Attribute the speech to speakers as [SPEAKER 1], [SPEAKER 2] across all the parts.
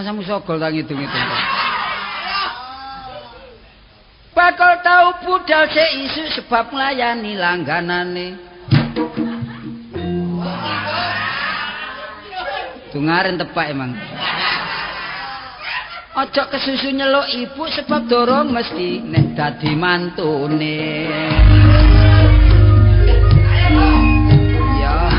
[SPEAKER 1] Rumangsamu sogol ta ngitung-ngitung. Bakal tau budal sik isuk sebab nglayani langganane. Dungaren tepak emang. Ojo kesusu nyeluk ibu sebab dorong mesti nek dadi mantune. Ya.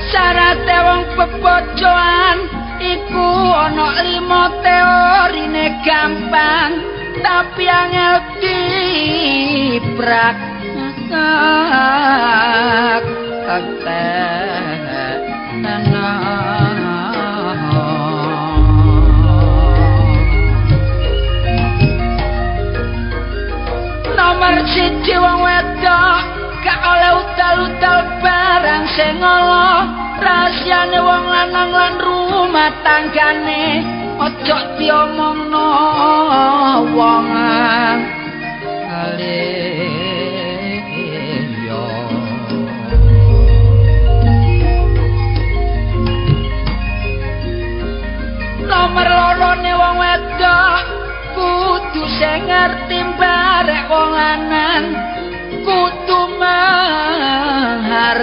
[SPEAKER 1] Syarate wong bebojoan iku ana 5 teorine gampang tapi angel dipraktekno. Nomor 1 wong wedok gak oleh utal-utal barang sing ala rahasiane wong lanang lan rumah tanggane ojo diomongno wong liya. Nomor 2 wong wedok kudu sing ngerti barek wong lanang kudu mahar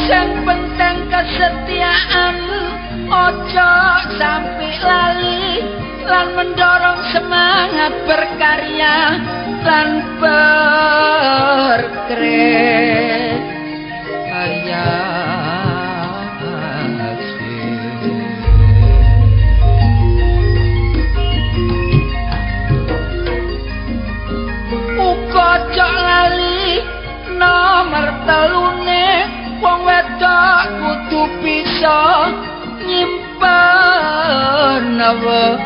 [SPEAKER 1] sing penting kesetiaan ojo sampai lali lan mendorong semangat berkarya lan berkreasi. Uga ojo lali nomor 3 wong wedok kudu bisa nyimpen awake.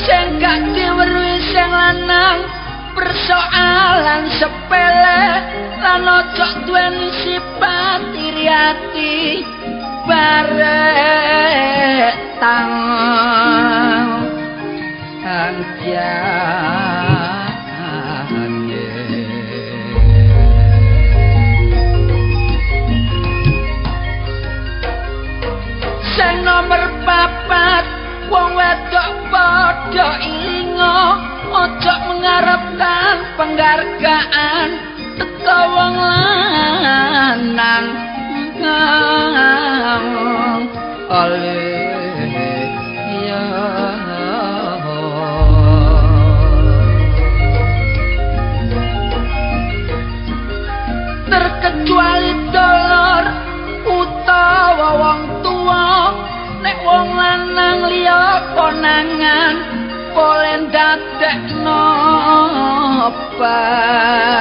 [SPEAKER 1] Sing gak diweruhi sing lanang persoalan sepele lan ojo duweni sifat iri ati barek tang sing nomor 4 wong wedok padha ilinga ojo mengharapkan penghargaan teko wong lanang ya. Terkecuali dolor utawa wong tuwa nek wong lanang liya konangan boleh ndadekno perkara.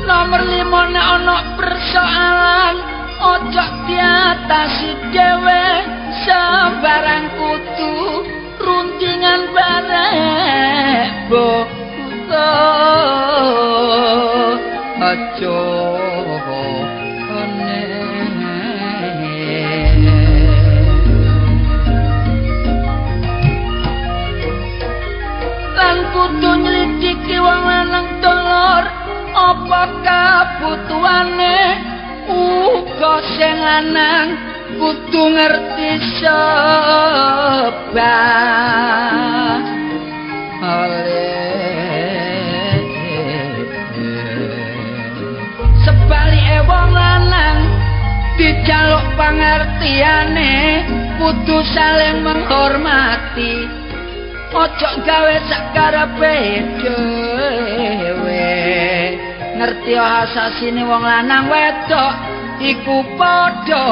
[SPEAKER 1] Nomor 5 nek ana persoalan ojo diatasi dhewe sembarang kudu rundingan barek boko aja lan kudu nyelidiki wong lanang dolor apa kabutuhane uga sing lanang kudu ngerti sebab sebalike wong lanang dijaluk pangertiane kudu saling menghormati Ojo gawe sakarepe dhewe. Ngerti asasine wong lanang wedok iku padha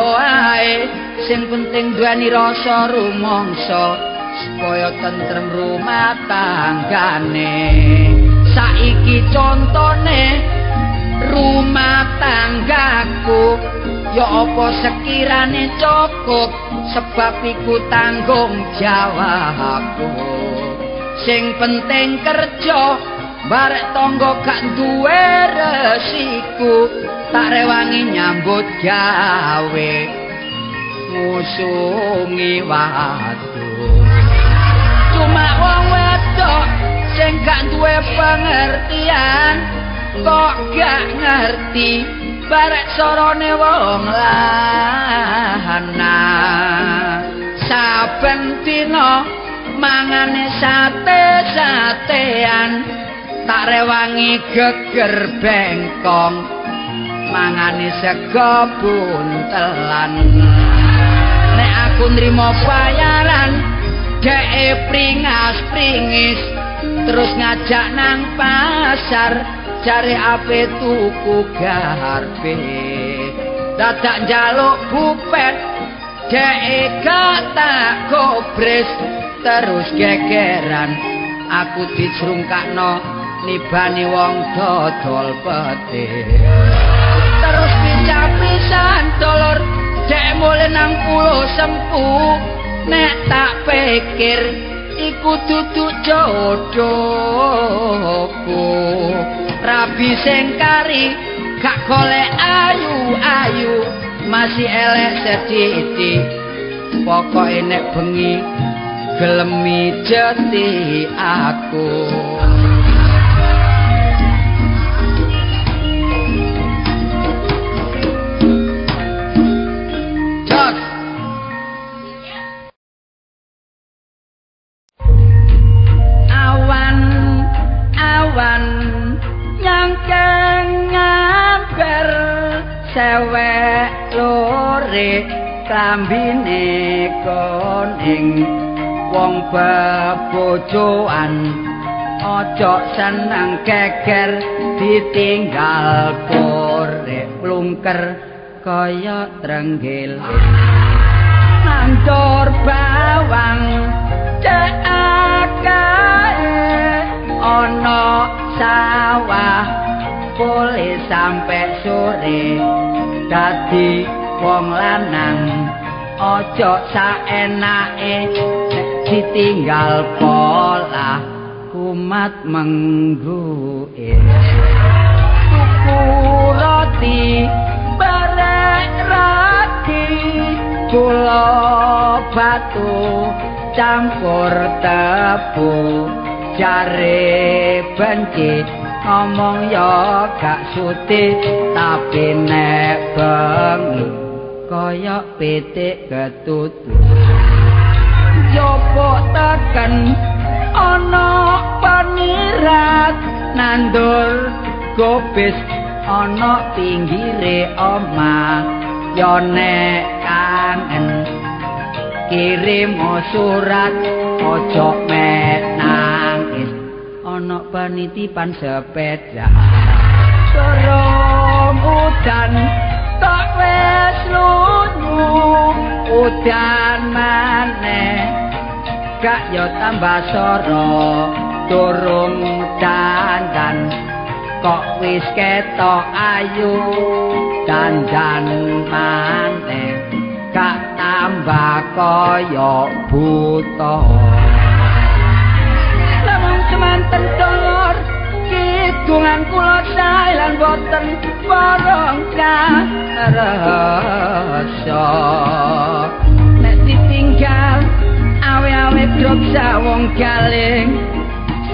[SPEAKER 1] ae, sing penting duweni rasa rumangsa supaya tentrem rumah tanggane. Saiki contone rumah tanggaku ya apa sekirane cukup, sebab iku tanggung jawabku. Sing penting kerja barek tangga gak duwe resiku, tak rewangi nyambut gawe ngusungi watu. Cuma wong wedok sing gak duwe pengertian kok gak ngerti barek sorone wong lanang. Saben dina mangane sate-satean, tak rewangi geger bengkong mangane sego buntelan. Nek aku nrimo bayaran dheke pringas-pringis terus ngajak nang pasar jare ape tuku garpe. Dadak njaluk bupet dheke gak tak gobres terus gegeran aku dicrungkakno nibani wong dodol pete. Terus pisan dolor dek mule nang pulo sempu, nek tak pikir iku dudu jodohku. Rabi sing kari gak golek ayu-ayu, masih elek sedhithik, pokoke nek bengi gelem mijeti aku. Sewek lore klambine kuning, wong bebojoan ojo seneng geger ditinggal korek plungker kaya trenggiling. Nandur bawang cek akae ana sawah boleh sampai sore, dadi wong lanang ojo saenake ditinggal pola kumat mengguke. Tuku roti barek roti gula batu campur tebu, jare benci ngomong ya gak suti, tapi nek bengi kaya pitik ketutu. Jopo teken ana panirat nandur gobis ana pinggire omah, ya nek kangen kirim surat ojo mek nangis ana penitipan sepeda. Durung udan tok wis lunyu, udan maneh gak yo tambah soro. Durung dandan kok wis ketok ayu, dandan maneh gak tambah kaya buta. Semanten dolor kidungan kula sae lan boten borong karasa. Nek ditinggal awe-awe grok sawong galing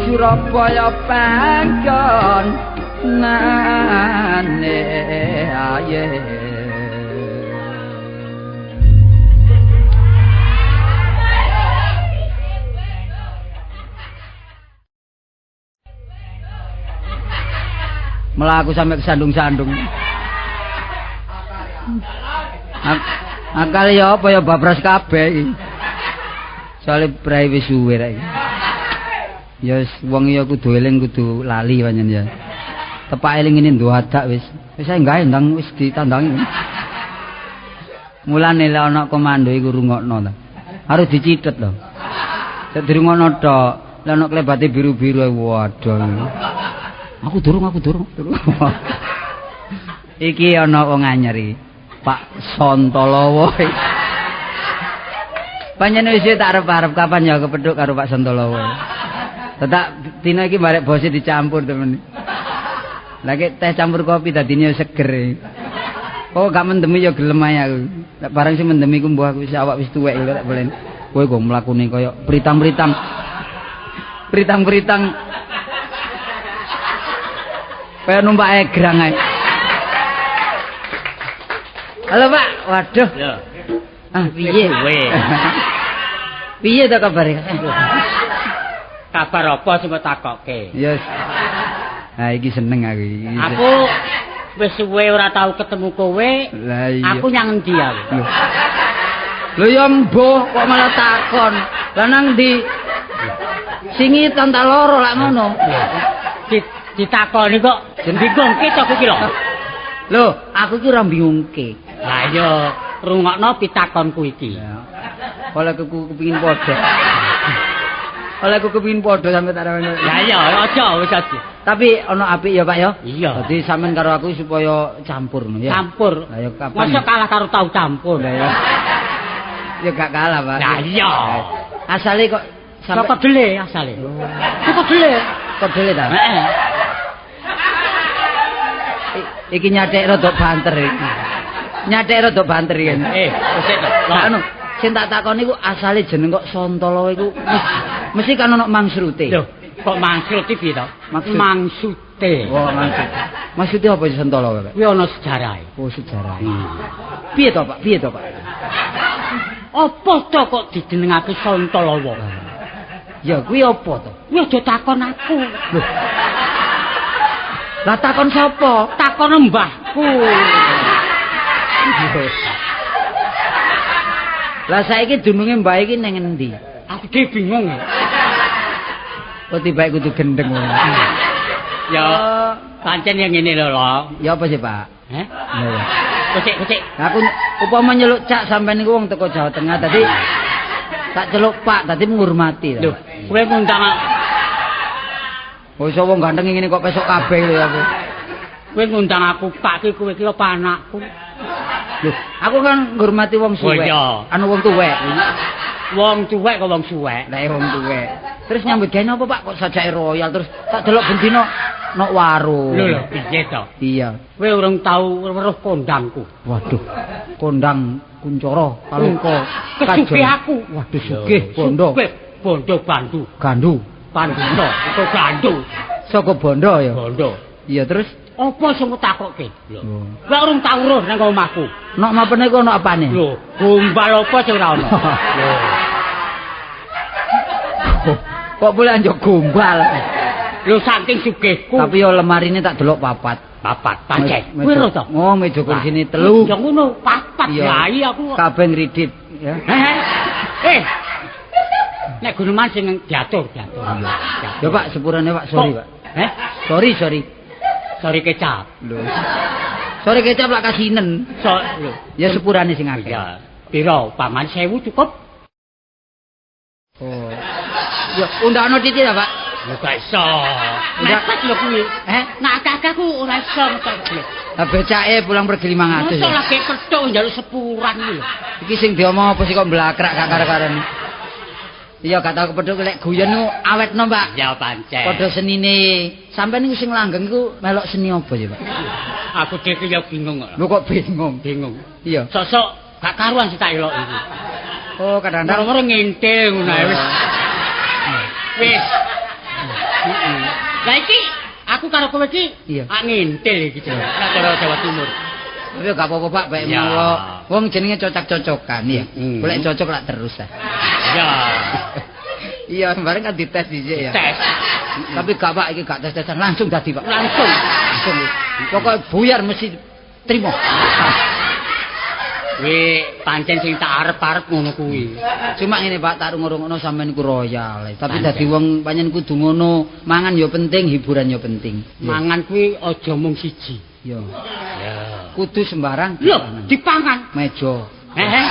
[SPEAKER 1] Surabaya panggon nane aye. Melaku sampai kesandung-sandung. Akal ya apa ya babras kabeh iki. Soale prai wis suwe rek. Ya wis wong ya kudu eling kudu lali pancen ya. Tepak eling ngene ndadak wis. Wis ae gawe ndang wis ditandangi. Mulane lek ana komando iku rungokno ta. Harus dicithet lho. Nek dirungokno tok, lek ana klebate biru-biru waduh. Aku durung. Iki ana wong anyar iki. Pak Sontolowo. Pancen wis tak arep-arep kapan ya kepethuk karo Pak Sontolowo. Tetak dina iki barek bose dicampur temen. Lagi teh campur kopi dadine seger. Kok gak mendemi ya gelem ae aku. Nek barang sing mendemi ku mbuh aku wis awak wis tuwek lho tak bolen. Kowe kok mlakune kaya pritang-pritang. Pritang-pritang. Kaya numpak egrang ae. Halo Pak, waduh.
[SPEAKER 2] Lho.
[SPEAKER 1] Ah, piye
[SPEAKER 2] kowe?
[SPEAKER 1] Piye to kabare?
[SPEAKER 2] Kabar apa sing mbok takokke?
[SPEAKER 1] Yes. Nah, iki seneng aku iki.
[SPEAKER 2] Aku wis suwe ora tau ketemu kowe.
[SPEAKER 1] Lah iya.
[SPEAKER 2] Aku nyang endi aku?
[SPEAKER 1] Lho ya mbuh kok malah takon. Lah nang ndi? Singitan ta loro lak ngono.
[SPEAKER 2] Ditakoni kok bingungke to kowe iki lho.
[SPEAKER 1] Lho, aku iki ora bingungke.
[SPEAKER 2] Lah iya, rungokno pitakonku iki.
[SPEAKER 1] Oleh aku kepingin padha. Oleh aku kepingin padha sampe tak rawene.
[SPEAKER 2] Lah iya, aja wis aja.
[SPEAKER 1] Tapi ana apik ya, Pak ya?
[SPEAKER 2] Iya.
[SPEAKER 1] Dadi sampean karo aku supaya campur ngono ya.
[SPEAKER 2] Campur.
[SPEAKER 1] Lah ya kapan?
[SPEAKER 2] Masa kalah karo tahu campur.
[SPEAKER 1] Lah ya. Ya gak kalah, Pak.
[SPEAKER 2] Lah iya.
[SPEAKER 1] Asale kok sampe
[SPEAKER 2] saka dele asale. Saka dele.
[SPEAKER 1] Kedele ta?
[SPEAKER 2] Heeh.
[SPEAKER 1] Iki nyathek rada banter iki. Nyathek rada banter iki.
[SPEAKER 2] Wis to.
[SPEAKER 1] Lah anu, sing tak takoni iku asale jeneng kok Sontolo iku mesti kan ana mangsrute.
[SPEAKER 2] Lho, kok mangsrut iki piye to? Mangsute.
[SPEAKER 1] Oh, maksud. Maksudnya apa Sontolo, Pak?
[SPEAKER 2] Kuwi ana sejarahe.
[SPEAKER 1] Oh, sejarahe. Piye to, Pak? Piye to, Pak?
[SPEAKER 2] Apa to kok dijenengake Sontolowo?
[SPEAKER 1] Ya kuwi apa to?
[SPEAKER 2] Kuwi aja takon aku.
[SPEAKER 1] Lho. Lah takon sapa?
[SPEAKER 2] Takon mbahku.
[SPEAKER 1] Lah saiki dununge mbah iki ning endi?
[SPEAKER 2] Aku dhewe bingung.
[SPEAKER 1] Kok tibake kudu gendeng ngono.
[SPEAKER 2] Ya pancen yang ngene lho, Lho.
[SPEAKER 1] Ya apa sih, Pak?
[SPEAKER 2] Heh?
[SPEAKER 1] Ya ya.
[SPEAKER 2] Kucik-kucik.
[SPEAKER 1] Aku upama nyeluk cak sampean niku wong teko Jawa Tengah tadi tak celuk Pak, tadi menghormati.
[SPEAKER 2] Lho, kowe ngundang.
[SPEAKER 1] Oh, iso wong ganteng ngene kok pesok kabeh lho aku.
[SPEAKER 2] Kowe ngundang aku Pak ki kowe ki apa anakku?
[SPEAKER 1] Lho, aku kan ngurmati wong suwek. Anu wong tuwek.
[SPEAKER 2] Wong tuwek kok wong suwek.
[SPEAKER 1] Lah wong tuwek. Terus nyambut gawe napa Pak kok sajake royal terus tak delok bendina nok warung.
[SPEAKER 2] Lho lho, piye to?
[SPEAKER 1] Iya.
[SPEAKER 2] Kowe urung tau weruh kondangku.
[SPEAKER 1] Waduh. Kondang Kuncoro Kalungka.
[SPEAKER 2] Kesuge aku.
[SPEAKER 1] Waduh sugih bondo.
[SPEAKER 2] Bondo bandu.
[SPEAKER 1] Gandu.
[SPEAKER 2] Panduta, saka gandu.
[SPEAKER 1] Saka bondo ya.
[SPEAKER 2] Bondo.
[SPEAKER 1] Iya terus
[SPEAKER 2] apa sing takokke? Lho. Kowe urung tau weruh nang omahku.
[SPEAKER 1] Nok mapene iku ana apane?
[SPEAKER 2] Lho, gombal apa sing ora ana? Lho.
[SPEAKER 1] Kok boleh anjuk gombal?
[SPEAKER 2] Lho saking sugihku.
[SPEAKER 1] Tapi yo lemarine tak delok papat.
[SPEAKER 2] Papat pancen. Kuwi lho to.
[SPEAKER 1] Oh, meja kursine telu.
[SPEAKER 2] Ya ngono, papat. Lah iya aku.
[SPEAKER 1] Kabeh ngridit ya.
[SPEAKER 2] Nek guneman sing diatur, diatur.
[SPEAKER 1] Ya Pak, sepurane Pak, sorry Pak.
[SPEAKER 2] Heh?
[SPEAKER 1] Sorry, sorry.
[SPEAKER 2] Sorry kecap.
[SPEAKER 1] Lho. Sorry kecap lak kasinen.
[SPEAKER 2] Lho.
[SPEAKER 1] Ya sepurane sing akeh.
[SPEAKER 2] Ya. Piro? Paman 1000 cukup?
[SPEAKER 1] Oh. Ya undakno titik ta, Pak?
[SPEAKER 2] Lho gak iso. Mepet lho kuwi.
[SPEAKER 1] Eh,
[SPEAKER 2] nek akeh-akeh ku ora iso metok.
[SPEAKER 1] Lah becake pulang pergi 500.
[SPEAKER 2] Mosok lagi petuk njaluk sepuran iki lho.
[SPEAKER 1] Iki sing diomong apa sih kok mblakrak gak karo-karone. Iya gak tau kepethuk lek guyon niku awetno, Pak.
[SPEAKER 2] Ya pancen.
[SPEAKER 1] Padha senine. Sampeyan niku sing langgeng iku melok seni apa ya, Pak?
[SPEAKER 2] Aku dhewe ya bingung kok.
[SPEAKER 1] Lho kok bingung?
[SPEAKER 2] Bingung.
[SPEAKER 1] Iya.
[SPEAKER 2] Sosok gak karuan sing tak elok iki.
[SPEAKER 1] Oh, kadang-kadang
[SPEAKER 2] moro ngintil ngono ae wis. Wis. Heeh. Lah iki aku karo kowe iki ak ngintil iki jenenge cara Jawa Timur.
[SPEAKER 1] Tapi gak apa-apa Pak, baik menawa wong jenenge cocok-cocokan ya. Golek cocok lak terus ah.
[SPEAKER 2] Ya.
[SPEAKER 1] Iya, bareng kan dites dhisik ya.
[SPEAKER 2] Tes.
[SPEAKER 1] Tapi gak Pak, iki gak tes-tesan, langsung dadi Pak.
[SPEAKER 2] Langsung.
[SPEAKER 1] Langsung. Pokoke buyar mesti trimo.
[SPEAKER 2] Kuwi pancen sing tak arep-arep ngono kuwi.
[SPEAKER 1] Cuma ngene Pak, tak rungokno sampean iku royal. Tapi dadi wong pancen kudu ngono. Mangan ya penting, hiburan ya penting.
[SPEAKER 2] Mangan kuwi aja mung siji.
[SPEAKER 1] Ya. Kudu sembarang.
[SPEAKER 2] Lho, dipangan
[SPEAKER 1] meja.
[SPEAKER 2] Heeh.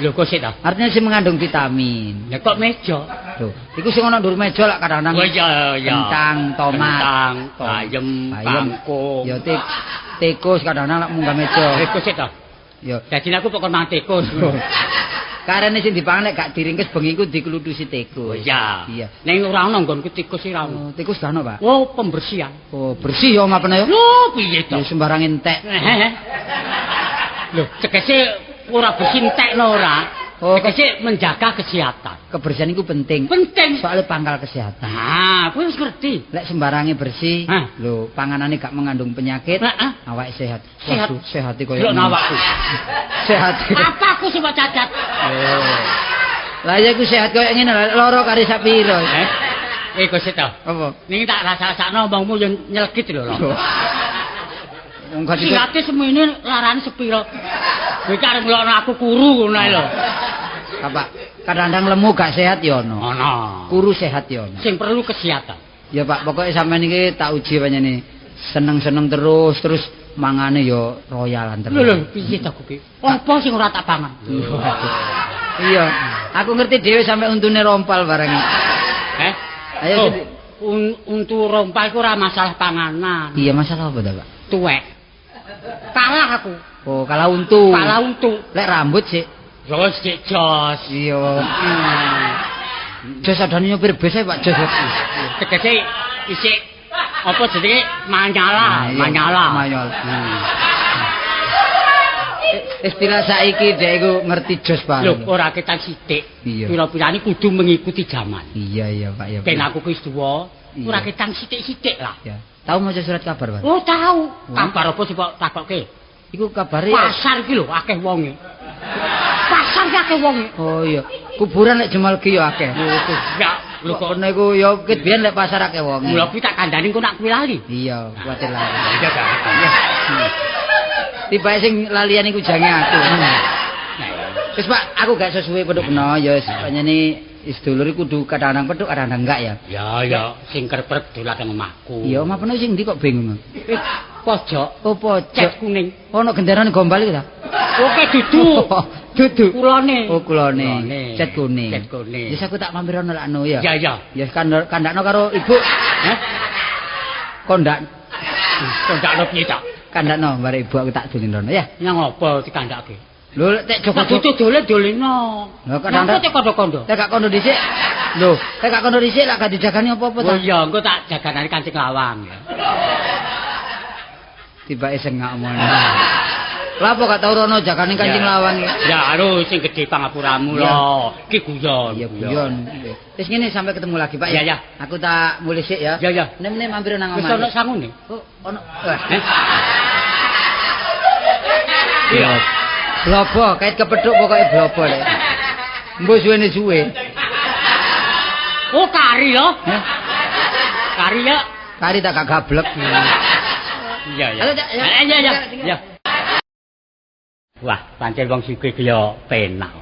[SPEAKER 2] Lho kok sik ta?
[SPEAKER 1] Artinya sing mengandung vitamin.
[SPEAKER 2] Lah kok meja?
[SPEAKER 1] Lho, iku sing ana ndur meja lak kadang-kadang.
[SPEAKER 2] Oh iya iya.
[SPEAKER 1] Kentang, tomat,
[SPEAKER 2] kentang, bayem, kangkung.
[SPEAKER 1] Ya tikus kadang-kadang lak munggah meja.
[SPEAKER 2] Tikus sik ta?
[SPEAKER 1] Ya.
[SPEAKER 2] Dadi aku pokok mangan tikus.
[SPEAKER 1] Karene sing dipangan nek gak diringkes bengi iku diklutusi tikus.
[SPEAKER 2] Oh iya.
[SPEAKER 1] Iya.
[SPEAKER 2] Ning ora ana nggonku tikus ora ana.
[SPEAKER 1] Oh, tikus gak ana, Pak.
[SPEAKER 2] Oh, pembersihan.
[SPEAKER 1] Oh, bersih ya omah ya.
[SPEAKER 2] Lho, piye to?
[SPEAKER 1] Ya sembarang entek.
[SPEAKER 2] Lho, tegese ora bersih entekno ora.
[SPEAKER 1] Oh,
[SPEAKER 2] tegese menjaga kesehatan.
[SPEAKER 1] Kebersihan iku penting.
[SPEAKER 2] Penting.
[SPEAKER 1] Soale pangkal kesehatan.
[SPEAKER 2] Nah, kowe wis ngerti.
[SPEAKER 1] Lek sembarange bersih, lho, panganane gak mengandung penyakit, awake sehat.
[SPEAKER 2] Waduh,
[SPEAKER 1] sehat koyo
[SPEAKER 2] ngono. Awakku.
[SPEAKER 1] Sehat.
[SPEAKER 2] Apa aku sing cacat?
[SPEAKER 1] Oh. Lah ya iku sehat koyo ngene, lara kari sak piro.
[SPEAKER 2] Eh, kok sik to?
[SPEAKER 1] Apa?
[SPEAKER 2] Ning tak rasa-rasakno omongmu yo nyelgit lho.
[SPEAKER 1] Wong gak
[SPEAKER 2] silate semene larane sepiro. Kowe iki arep ngelokno aku kuru ngono ae lho.
[SPEAKER 1] Bapak, kadang-kadang lemu gak sehat ya ono.
[SPEAKER 2] Ono.
[SPEAKER 1] Kuru sehat ya ono.
[SPEAKER 2] Sing perlu kesehatan.
[SPEAKER 1] Ya Pak, pokoke sampean iki tak uji panjenengan. Seneng-seneng terus, terus mangane ya royalan terus.
[SPEAKER 2] Lho lho, piye to kowe? Apa sing ora tak pangan?
[SPEAKER 1] Iya, aku ngerti dhewe sampe untune rompal barang.
[SPEAKER 2] Heh?
[SPEAKER 1] Ayo
[SPEAKER 2] untu rompal iku ora masalah panganan.
[SPEAKER 1] Iya, masalah apa ta, Pak?
[SPEAKER 2] Tuwek. Kalah aku.
[SPEAKER 1] Oh, kalah untu.
[SPEAKER 2] Kalah untu.
[SPEAKER 1] Lek rambut sik.
[SPEAKER 2] Yo sik jos.
[SPEAKER 1] Iya. Jos adane nyopir bis ae, Pak Jos.
[SPEAKER 2] Tegese isik apa jenenge manyala, manyala.
[SPEAKER 1] Manyala. Istilah saiki dhek iku ngerti jos Pak.
[SPEAKER 2] Lho, ora ketan sithik. Pira-pirane kudu mengikuti zaman.
[SPEAKER 1] Iya, iya, Pak, ya.
[SPEAKER 2] Ben aku ki wis tuwa, ora ketang sithik-sithik lah.
[SPEAKER 1] Ya. Tahu maca surat kabar, Pak?
[SPEAKER 2] Oh, tahu. Kabar apa sih kok takokke?
[SPEAKER 1] Iku kabare
[SPEAKER 2] pasar iki lho akeh wonge. Pasar ki akeh wonge.
[SPEAKER 1] Oh iya. Kuburan lek Jemalgi ya akeh.
[SPEAKER 2] Ya,
[SPEAKER 1] lho kok ngono iku ya ket biyen lek pasar akeh wonge.
[SPEAKER 2] Mula kuwi tak kandhani engko nak kuwi lali.
[SPEAKER 1] Iya, kuwatir lali.
[SPEAKER 2] Iya, Kak.
[SPEAKER 1] Tibae sing lalian iku jange aku. Wis Pak, aku gak sesuwe pedhok beno ya wis panjene sedulur iku kudu kadang-kadang pedhok kadang-kadang enggak ya.
[SPEAKER 2] Ya ya, sing kerep-kerep dolan nang omahku.
[SPEAKER 1] Iya, omah peno sing ndi kok bingung.
[SPEAKER 2] Pojok.
[SPEAKER 1] Oh, pojok.
[SPEAKER 2] Cat kuning.
[SPEAKER 1] Ono genderane gombal iki ta?
[SPEAKER 2] Oke, dudu.
[SPEAKER 1] Dudu.
[SPEAKER 2] Kulone.
[SPEAKER 1] Oh, kulone. Cat kuning.
[SPEAKER 2] Cat kuning.
[SPEAKER 1] Wis aku tak mampir ono lakno ya.
[SPEAKER 2] Ya, ya.
[SPEAKER 1] Ya kandakno karo ibu.
[SPEAKER 2] Heh?
[SPEAKER 1] Kondak.
[SPEAKER 2] Kondakno piye ta?
[SPEAKER 1] Kandakno bare ibu aku tak dolen rono ya.
[SPEAKER 2] Nyang apa dikandake?
[SPEAKER 1] Lho, tek Joko
[SPEAKER 2] butuh dolen doleno.
[SPEAKER 1] Lho, kadang
[SPEAKER 2] tek kondo-kondo.
[SPEAKER 1] Tek gak kondo dhisik. Lho, tek gak kondo dhisik lak gak dijagani apa-apa ta?
[SPEAKER 2] Oh iya, engko tak jaganane kancing lawang ya.
[SPEAKER 1] Tibake sengak omongane. Lah apa gak tau rono jagane kancing lawang iki?
[SPEAKER 2] Ya anu sing gedhe pangapuramu lho. Iki guyon.
[SPEAKER 1] Iya guyon. Wis ngene sampai ketemu lagi Pak
[SPEAKER 2] ya. Ya.
[SPEAKER 1] Aku tak mulih sik ya.
[SPEAKER 2] Ya ya.
[SPEAKER 1] Nek mampir nang omah.
[SPEAKER 2] Wis ono sangune?
[SPEAKER 1] Oh, ono.
[SPEAKER 2] Iya.
[SPEAKER 1] Blobo, kait kepethuk pokoke blobo lek. Mbok suwene suwe.
[SPEAKER 2] Oh, kari lho.
[SPEAKER 1] Heh.
[SPEAKER 2] Kari ya.
[SPEAKER 1] Kari tak gak gablek.
[SPEAKER 2] Iya, iya. Iya, iya, iya. Wah, pancen wong sugih iki ya penak.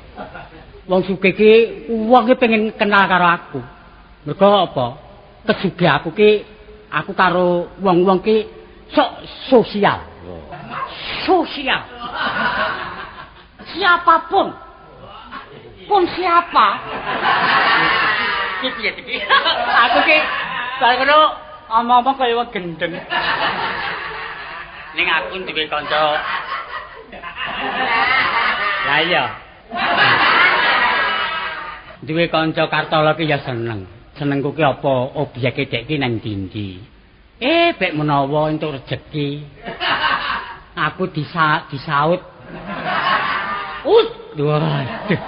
[SPEAKER 2] Wong sugih iki wong iki pengen kenal karo aku. Mergo apa? Kesugih aku ki aku karo wong-wong ki sok sosial. Sosial. Siapapun. Pun siapa. Iki piye iki? Aku ki bar ngono omong-omong kaya wong gendeng. Ning aku duwe kanca. Lah iya. Duwe kanca Kartolo ki ya seneng. Senengku ki apa obyeke dek ki nang ndi-ndi. Bek menawa entuk rejeki. Aku disaut. Waduh.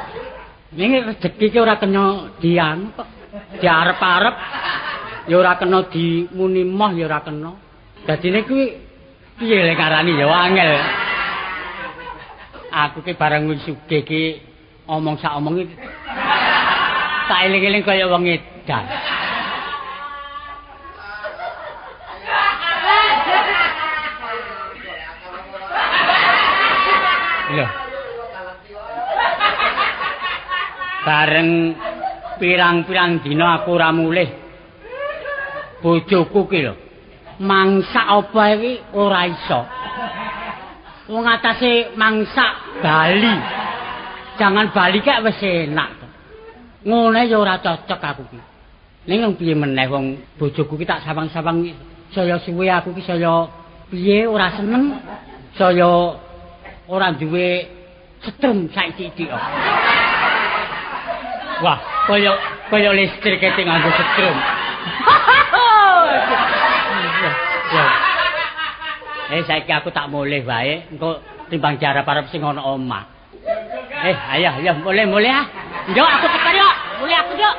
[SPEAKER 2] Ning rejeki ki ora kena dianu kok. Diarep-arep ya ora kena dimuni moh ya ora kena. Dadine kuwi piye lek ngarani ya angel. Aku ki bareng wis sugih ki omong sak omong iki tak eling-eling kaya wong edan. Lho. Bareng pirang-pirang dina aku ora mulih. Bojoku ki lho, mangsak apa iki ora iso. Wong atase mangsak Bali. Jangan Bali kek wis enak to. Ngene ya ora cocok aku ki. Ning piye meneh wong bojoku ki tak sawang-sawang saya suwe aku ki saya piye ora seneng, saya ora duwe setrum saiki-iki kok. Wah, kaya listrik kete nganggo setrum. Saiki aku tak mulih wae, engko timbang diarep-arep sing ana omah. Ayo, ayo, mulih-mulih ah. Yo aku tekan yo, mulih aku yo.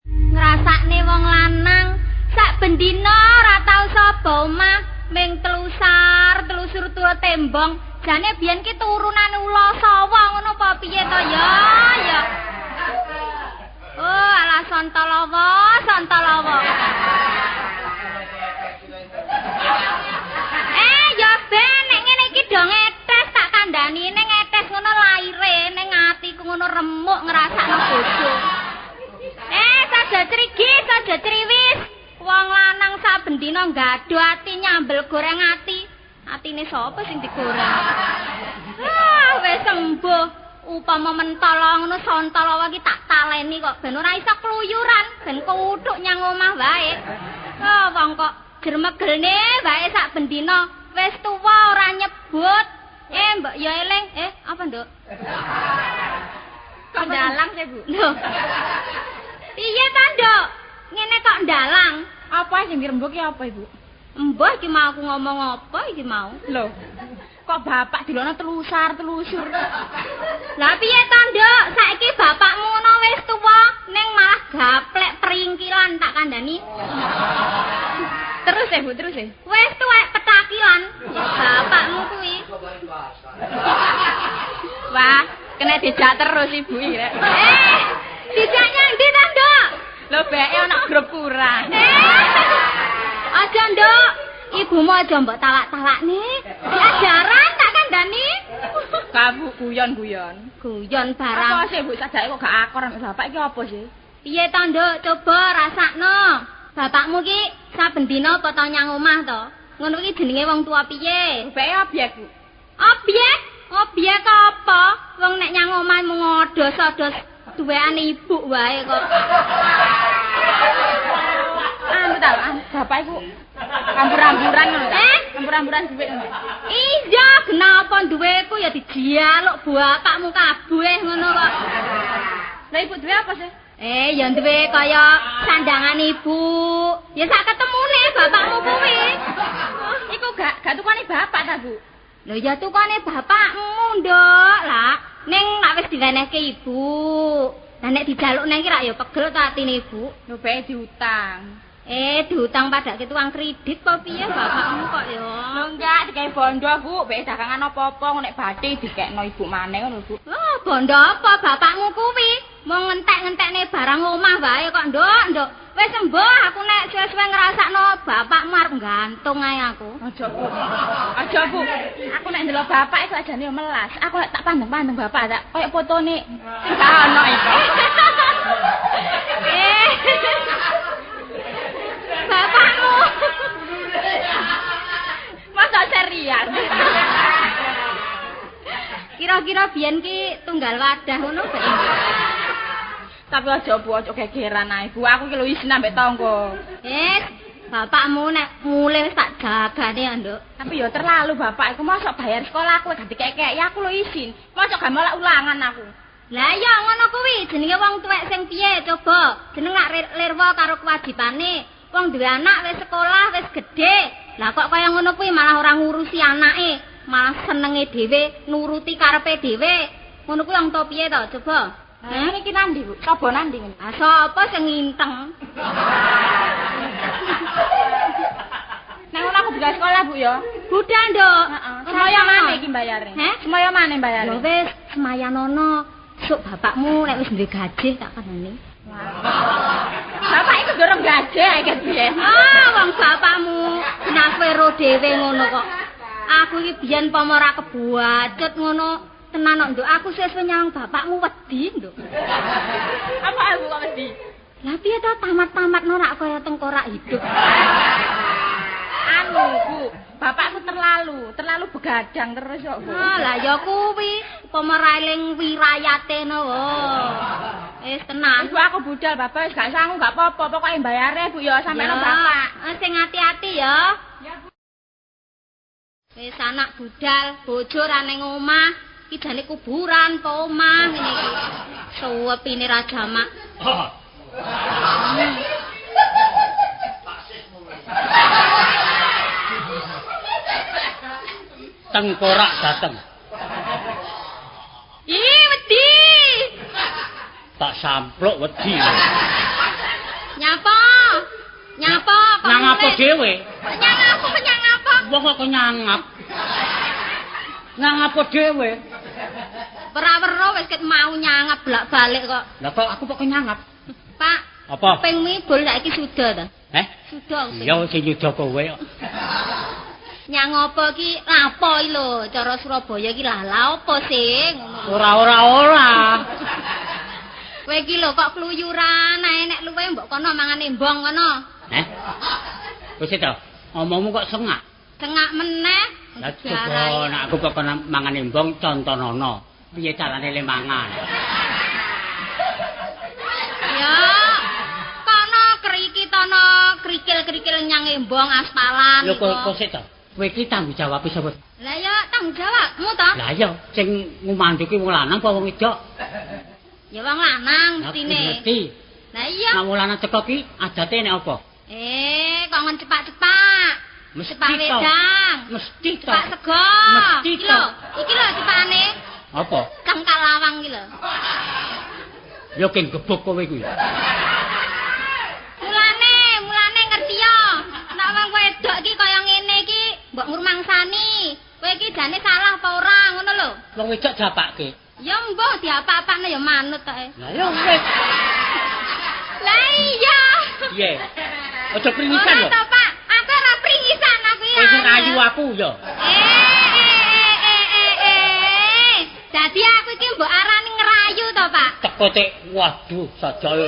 [SPEAKER 3] Ngrasakne wong lanang sak bendina ora tau saba omah, ming telusar, telusur turu tembong. Jane biyen ki turunan ula sawa ngono apa piye to ya? Ya. Oh, alah Santalawa, Santalawa. Ya ben nek ngene iki do ngetes tak kandhani ning ngetes ngono laire ning atiku ngono remuk ngrasakno bojo. Saja crigi, saja criwis. Wong lanang saben dina nggaduh ati nyambel goreng ati. Atine sapa sing digoreng? Ah, wis sembuh. Upama mentol ngono Santalawa iki tak taleni kok ben ora iso kluyuran, ben kuthuk nyang omah wae. Ah, wong kok jermegelne wae sak bendina. Wis tuwa ora nyebut. Mbok ya eling. Apa, Nduk?
[SPEAKER 4] Kok ndalang sih, Bu?
[SPEAKER 3] Lho. Piye ta, Nduk? Ngene kok ndalang?
[SPEAKER 4] Apa sing dirembuk ki apa, Ibu?
[SPEAKER 3] Mbah iki mau aku ngomong apa iki mau?
[SPEAKER 4] Lho. Kok bapak dilokno telusar-telusur.
[SPEAKER 3] Lah piye ta, Nduk? Saiki bapakmu ngono wis tuwa ning malah gaplek peringkilan tak kandhani.
[SPEAKER 4] Terus ya, Bu, terus ya.
[SPEAKER 3] Wis tuwek petakilan bapakmu kuwi.
[SPEAKER 4] Wah, kena dijak terus Ibu iki rek.
[SPEAKER 3] Dijak nyang ndi ta, Nduk?
[SPEAKER 4] Lho, beke ana grup kurang.
[SPEAKER 3] Aja, Nduk. Ibumu aja mbok talak-talakne. Diajaran tak kandhani.
[SPEAKER 4] Kamu guyon-guyon.
[SPEAKER 3] Guyon barang.
[SPEAKER 4] Apa sih, Bu, sajake kok gak akor ambek bapak iki apa sih?
[SPEAKER 3] Piye ta, Nduk? Coba rasakno. Bapakmu ki saben dina apa tau nyang omah to? Ngono ki jenenge wong tua piye?
[SPEAKER 4] Beke obyek, Bu.
[SPEAKER 3] Obyek? Obyek apa? Wong nek nyang omah mung ngodos-odos duweane ibu wae kok.
[SPEAKER 4] Anu ta, bapak iku kampur-amburan ngono ta? Kampur-amburan dhuwit ngono.
[SPEAKER 3] Iya, kenapa duweku ya dijaluk bapakmu kabeh ngono kok.
[SPEAKER 4] Lah ibu duwe apa sih?
[SPEAKER 3] Ya duwe kaya sandangan ibu. Ya sak ketemune bapakmu kuwi.
[SPEAKER 4] Iku gak tukane bapak ta, Bu?
[SPEAKER 3] Lho ya tukane bapakmu, Nduk. Lah, ning lak wis diwenehke ibu. Lah nek dijaluk nang iki rak ya pegel ta atine ibu.
[SPEAKER 4] Lho bae diutang.
[SPEAKER 3] Diutang padake tuang kredit apa piye bapakmu kok ya?
[SPEAKER 4] Lho enggak, digawe bondo, Bu. Bae dagangan apa-apa nek bathi dikekno ibu maneh ngono, Bu.
[SPEAKER 3] Wah, bondo apa bapakmu kuwi? Mung ngentek-ngentekne barang omah wae kok, Nduk, Nduk. Wis embuh aku nek suwe-suwe ngrasakno bapakmu arep gantung ae aku.
[SPEAKER 4] Aja, Bu. Aja, Bu. Aku nek ndelok bapak iku ajane yo melas. Aku lek tak pandeng-pandeng bapak tak koyo fotone sing gak ono iku.
[SPEAKER 3] Bapakmu.
[SPEAKER 4] Masa serius?
[SPEAKER 3] Kira-kira biyen ki tunggal wadah ngono bae.
[SPEAKER 4] Tapi aja Bu, aja gegeran ae Bu. Aku ki lho isin ambek tangga.
[SPEAKER 3] Bapakmu nek mulih wis tak jagane ya, Nduk.
[SPEAKER 4] Tapi ya terlalu bapak iku mosok bayar sekolah aku gak dikek-kek ya aku lho isin. Mosok gak malah ulangan aku.
[SPEAKER 3] Lah iya ngono kuwi jenenge wong tuwek sing piye coba. Jeneng lak lirwa karo kewajibane. Wong duwe anak wis sekolah, wis gedhe. Lah kok kaya ngono kuwi malah ora ngurusi anake, malah senenge dhewe, nuruti karepe dhewe. Ngono kuwi wong to piye to coba?
[SPEAKER 4] Lah iki nandi, Bu? Sapa nandi ngene?
[SPEAKER 3] Ah sapa sing nginteng?
[SPEAKER 4] Nek ngono aku budal sekolah, Bu ya.
[SPEAKER 3] Budal, Nduk.
[SPEAKER 4] Heeh. Semaya maneh iki mbayare?
[SPEAKER 3] Heh?
[SPEAKER 4] Semaya maneh mbayare?
[SPEAKER 3] Ya wis, semayanono. Sok bapakmu nek wis duwe gaji tak kandhani.
[SPEAKER 4] Bapak iku dorong gaji ae ket biyen.
[SPEAKER 3] Ah, wong bapakmu nafero dhewe ngono kok. Aku iki biyen pomo ora kebuacut ngono. Tenan kok, Nduk, aku sesuk nyawang bapakmu wedi, Nduk.
[SPEAKER 4] Apa aku kok wedi?
[SPEAKER 3] Lah piye to tamat-tamat norak kaya tengkorak hidup.
[SPEAKER 4] Anu, Bu, bapakku terlalu begadang terus kok, Bu.
[SPEAKER 3] Ah, lah ya kuwi, upama ra eling wirayate no. Wis tenan.
[SPEAKER 4] Ibu aku budal, bapak wis gak sangu gak apa-apa, pokoke bayare Bu ya sampe nang bapak.
[SPEAKER 3] Sing ati-ati ya.
[SPEAKER 4] Ya, Bu.
[SPEAKER 3] Wis anak budal, bojo ra ning omah. Iki jane kuburan apa omah ngene iki. Suwepine ra jamak.
[SPEAKER 2] Tengkorak dateng.
[SPEAKER 3] Ih, wedi.
[SPEAKER 2] Tak samplok wedi.
[SPEAKER 3] Nyapa? Nyapa kok?
[SPEAKER 2] Nyangapa dhewe?
[SPEAKER 3] Nyangapa, nyangapa?
[SPEAKER 2] Wong kok nyangap. Nyangapa dhewe?
[SPEAKER 3] Ora-ora wis ket mau nyangap bolak-balik kok.
[SPEAKER 2] Lah kok aku kok nyangap?
[SPEAKER 3] Pak,
[SPEAKER 2] apa?
[SPEAKER 3] Kupingmu ibul saiki suda ta?
[SPEAKER 2] Heh?
[SPEAKER 3] Suda.
[SPEAKER 2] Iya sing nyuda kowe kok.
[SPEAKER 3] Nyang apa ki lapo iki lho, cara Surabaya iki lah lha apa sih ngono.
[SPEAKER 2] Ora.
[SPEAKER 3] Kowe iki lho kok kluyuran ae nek luwe mbok kono mangan embong kono.
[SPEAKER 2] Heh? Wis to, omongmu kok sengak.
[SPEAKER 3] Sengak meneh.
[SPEAKER 2] Lah coba nek aku kok kono mangan embong contonono. Piye carane le mangan?
[SPEAKER 3] Ya. Kono kriki tono krikil-krikil nyang embong aspalan.
[SPEAKER 2] Lho kok sik to? Kowe iki tanggung jawab sapa?
[SPEAKER 3] Lah ya tanggung jawabmu to.
[SPEAKER 2] Lah iya, sing ngumandu ki wong lanang apa wong wedok?
[SPEAKER 3] Ya wong lanang mestine.
[SPEAKER 2] Ngerti.
[SPEAKER 3] Lah iya.
[SPEAKER 2] Nek wong lanang teko ki adate nek apa?
[SPEAKER 3] Kok ngon cepak-cepak.
[SPEAKER 2] Mesti
[SPEAKER 3] cepak wedang.
[SPEAKER 2] Mesti to.
[SPEAKER 3] Cepak sego.
[SPEAKER 2] Mesti to.
[SPEAKER 3] Iki lho cepakane.
[SPEAKER 2] Apa?
[SPEAKER 3] Cengkal lawang iki lho.
[SPEAKER 2] Ya ken gebuk kowe kuwi.
[SPEAKER 3] Mulane ngerti ya. Nek wong wedok iki kaya ngene iki mbok ngrumangsani. Kowe iki jane salah apa ora ngono lho.
[SPEAKER 2] Wong wedok diapake?
[SPEAKER 3] Ya mbok diapa-apakne ya manut tok e.
[SPEAKER 2] Lah ya wis.
[SPEAKER 3] Lah iya.
[SPEAKER 2] Piye? Aja pringisan lho.
[SPEAKER 3] Ora to, Pak. Aku ora pringisan aku ya.
[SPEAKER 2] Kowe sing ayu aku ya.
[SPEAKER 3] Dadi aku iki mbok arani ngrayu to, Pak.
[SPEAKER 2] Teko tek waduh sajae.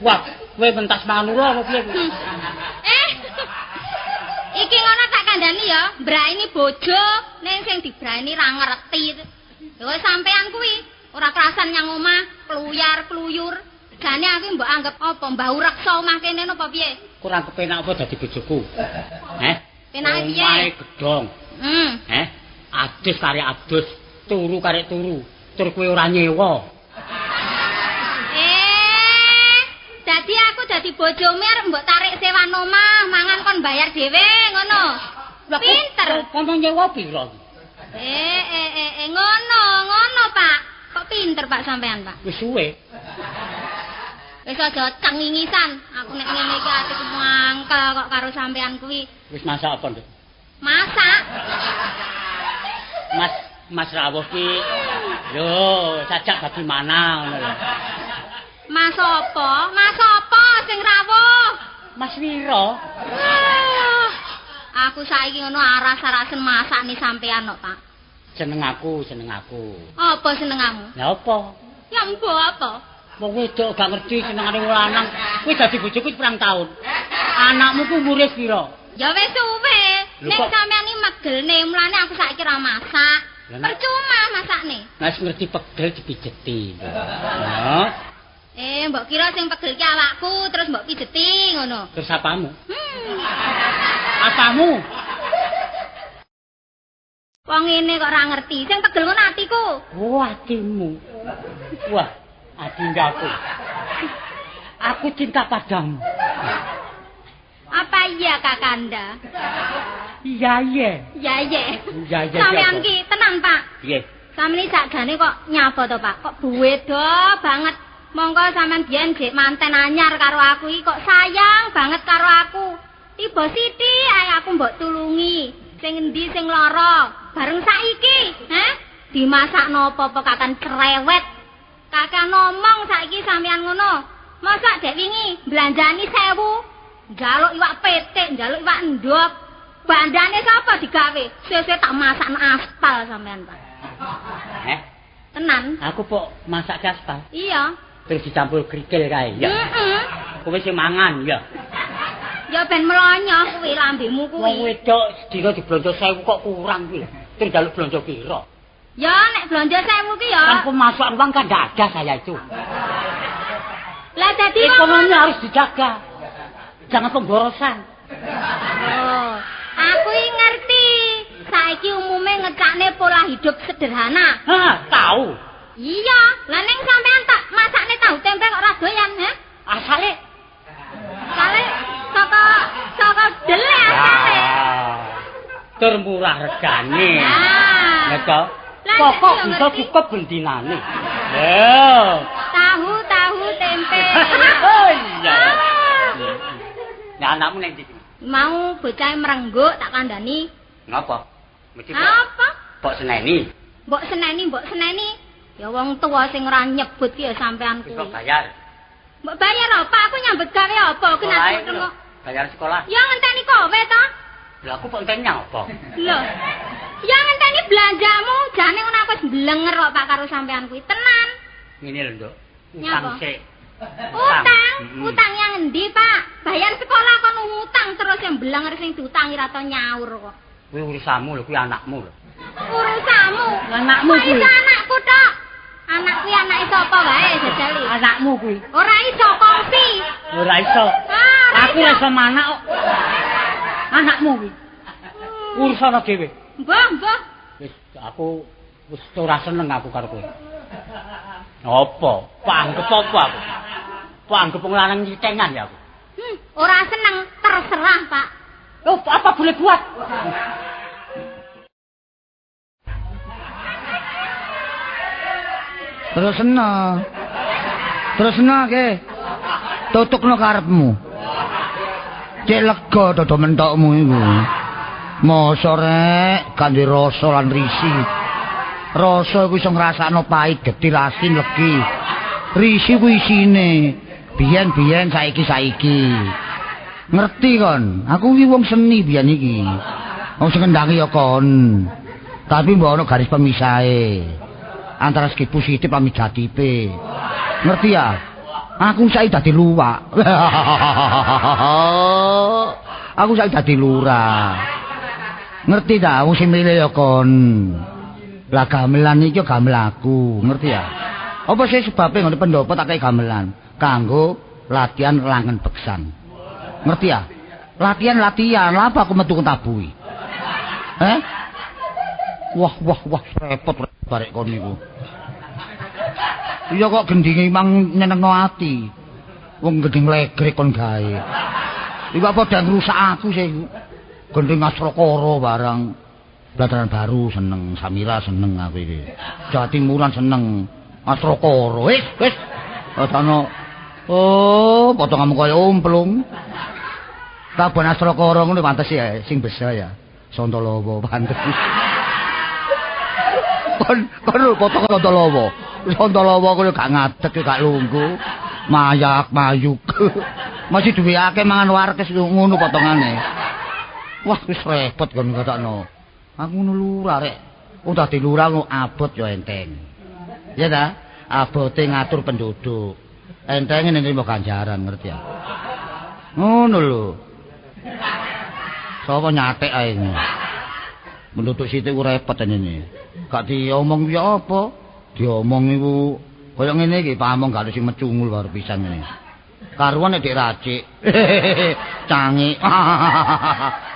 [SPEAKER 2] Wah, kowe mentas manura apa piye kuwi?
[SPEAKER 3] Iki ngono tak kandhani ya, mbraini bojo ning sing dibraini ra ngerti. Lho sampean kuwi ora kerasan nyang omah, kluyar-kluyur. Jane aku mbok anggap apa mbah reksa omah kene napa piye?
[SPEAKER 2] Kurang kepenak apa dadi bojoku? Heh?
[SPEAKER 3] Penake piye?
[SPEAKER 2] Omahe gedhong. Heh? Adus karek adus, turu karek turu. Tur kowe ora nyewa.
[SPEAKER 3] Dadi aku dadi bojomu arep mbok tarik sewan omah, mangan kon bayar dhewe ngono. Pinter.
[SPEAKER 2] Kono nyewa piro?
[SPEAKER 3] Ngono, Pak. Kok pinter Pak sampean, Pak?
[SPEAKER 2] Wis suwe.
[SPEAKER 3] Wis aja cengingisan. Aku nek ngene iki atiku mangkel kok karo sampean kuwi.
[SPEAKER 2] Wis masak apa, Nduk?
[SPEAKER 3] Masak.
[SPEAKER 2] Mas rawuh ki lho, sajak bagaimana ngono lho.
[SPEAKER 3] Mas apa? Mas apa sing rawuh?
[SPEAKER 2] Mas Wiro.
[SPEAKER 3] Aku saiki ngono aras-arasen masakne sampean kok, Pak.
[SPEAKER 2] Seneng aku.
[SPEAKER 3] Apa senengamu?
[SPEAKER 2] Lah apa?
[SPEAKER 3] Ya mbok apa?
[SPEAKER 2] Wong wedok gak ngerti senengane wong lanang. Kuwi dadi bojoku pirang taun. Anakmu ku umure pira?
[SPEAKER 3] Ya wis suwe. Nek sampean iki megelne, mulane aku saiki ra masak. Percuma masakne.
[SPEAKER 2] Lah wis ngerti pegel dipijeti. Heeh.
[SPEAKER 3] Mbok kira sing pegel ki awakku terus mbok pijeti ngono.
[SPEAKER 2] Terus apamu? Apamu?
[SPEAKER 3] Wong ngene kok ora ngerti. Sing pegel ngono atiku.
[SPEAKER 2] Oh, atimu. Wah, adindaku. Aku cinta padamu.
[SPEAKER 3] Apa iya Kakanda?
[SPEAKER 2] Iya, iya.
[SPEAKER 3] Iya, iya.
[SPEAKER 2] Iya, iya.
[SPEAKER 3] Sampeyan ki tenan, Pak.
[SPEAKER 2] Piye?
[SPEAKER 3] Sampeyan iki sakjane kok nyapa to, Pak? Kok beda banget. Monggo sampean biyen jek manten anyar karo aku iki kok sayang banget karo aku. Tiba sithik ae aku mbok tulungi. Sing endi sing lara? Bareng saiki, heh? Dimasakno apa-apa kakan cerewet. Kakak ngomong saiki sampean ngono. Mosok dek wingi belanjani 1000, njaluk iwak pitik, njaluk iwak endhog. Bandane sapa digawe? Sesuk tak masakno aspal sampean, Pak.
[SPEAKER 2] Heh?
[SPEAKER 3] Tenan.
[SPEAKER 2] Aku pok masak aspal.
[SPEAKER 3] Iya.
[SPEAKER 2] Terus dicampur krikil kae, ya.
[SPEAKER 3] Heeh.
[SPEAKER 2] Kowe sing mangan, ya.
[SPEAKER 3] Ya ben mlonyoh kuwi lambemu kuwi.
[SPEAKER 2] Wong wedok sedina diblonjo 1000 kok kurang kuwi lho. Terus njaluk blonjo pira?
[SPEAKER 3] Ya nek blonjo 1000 ki ya.
[SPEAKER 2] Kan pemasukan uang kan ndak ada saya itu.
[SPEAKER 3] Lah dadi
[SPEAKER 2] ekonomi harus dijaga. Jangan pemborosan.
[SPEAKER 3] Oh, aku ngerti. Saiki umume ngecakne pola hidup sederhana.
[SPEAKER 2] Hah, tahu.
[SPEAKER 3] Iya, lah ning sampean tak masakne tahu tempe kok ora doyan, ha?
[SPEAKER 2] Asale
[SPEAKER 3] Asale saka dele asale.
[SPEAKER 2] Tur murah regane.
[SPEAKER 3] Lah
[SPEAKER 2] to. Pokok bisa cukup bendinane. Lho.
[SPEAKER 3] Tahu tempe.
[SPEAKER 2] Oh iya. Lah anakmu ning ndi?
[SPEAKER 3] Mau bocah merengguk tak kandhani.
[SPEAKER 2] Ngapa? Mesti
[SPEAKER 3] apa?
[SPEAKER 2] Mbok seneni.
[SPEAKER 3] Mbok seneni. Ya wong tuwa sing ora nyebut ki ya sampean kuwi.
[SPEAKER 2] Mbok bayar.
[SPEAKER 3] Mbok bayar apa? Aku nyambut gawe apa? Ki nek tengok.
[SPEAKER 2] Bayar sekolah.
[SPEAKER 3] Ya ngenteni kowe to.
[SPEAKER 2] Lah aku kok ngenteni apa?
[SPEAKER 3] Lho. Ya ngenteni belanjamu, jane ngono aku wis mblenger kok Pak karo sampean kuwi. Tenan.
[SPEAKER 2] Ngene lho, Nduk. Utang sik.
[SPEAKER 3] Utang? Utang yang endi, Pak? Bayar sekolah kon utang terus yang mblenger sing diutangi ra tau nyaur kok.
[SPEAKER 2] Kuwi urusanmu lho, kuwi anakmu lho.
[SPEAKER 3] Urusanmu?
[SPEAKER 2] Anakmu kuwi.
[SPEAKER 3] Anakku tok. Anak kuwi anake sapa wae jajali?
[SPEAKER 2] Anakmu kuwi.
[SPEAKER 3] Ora iso kongsi.
[SPEAKER 2] Ora iso. Aku ora iso manak kok. Anakmu kuwi. Urusana dhewe.
[SPEAKER 3] Mbah, mbah.
[SPEAKER 2] Wis aku wis ora seneng aku karo kowe. Apa? Panggep apa aku? Panggep wong lanang nyitengan ya aku.
[SPEAKER 3] Ora seneng, terserah, Pak.
[SPEAKER 2] Oh, apa boleh buat?
[SPEAKER 1] Terusno. Terusno ke. Tutukno karepmu. Cek lega dodo mentokmu iku. Mosok rek gak duwe rasa lan risi. Rasa iku iso ngrasakno pahit, getir, asin, legi. Risi ku isine. Biyen-biyen saiki-saiki. Ngerti kon? Aku iki wong seni biyen iki. Wong sing ngendangi ya kon. Tapi mbok ono garis pemisahe. Antara segi positif lan negatife. Ngerti ya? Aku saiki dadi luwak. Aku saiki dadi lurah. Ngerti ta? Wong sing milih ya kon. Lah gamelan iki gamel aku, ngerti ya? Apa sih sebabe ngene pendopo tak kei gamelan? Kanggo latihan langen beksan. Ngerti ya? Latihan-latihan, lha apa aku metu tabuhi? Eh? Wah, wah, wah, repot barek kon niku. Iya kok gendinge mang nyenengno ati. Wong gending legrek kon gawe. Iku apa padha ngrusak aku sih. Gending Asrakara barang. Blataran baru seneng, Samira seneng aku iki. Jawa Timuran seneng. Asrakara. Wis, wis. Ana oh, potonganmu kaya umplung. Tabuhan Asrakara ngono pantes ya sing besa ya. Santalawa pantes. Kon kon potong Santalawa. Santalawa kuwi gak ngadeg gak lungguh. Mayak mayuk. Masih duwe akeh mangan warkes ngono potongane. Wah wis repot kon ngatokno. Aku ngono lurah rek. Wong dadi lurah ngono abot ya enteng. Ya ta? Abote ngatur penduduk. Entenge nrimo ganjaran ngerti ya. Ngono lho. Sapa nyatek ae. Penduduk sithik ku repot ngene. Gak diomong ya apa? Diomong iku kaya ngene iki pamong gak sing mecungul baru pisan ngene. Karuan nek dik racik. Cangik.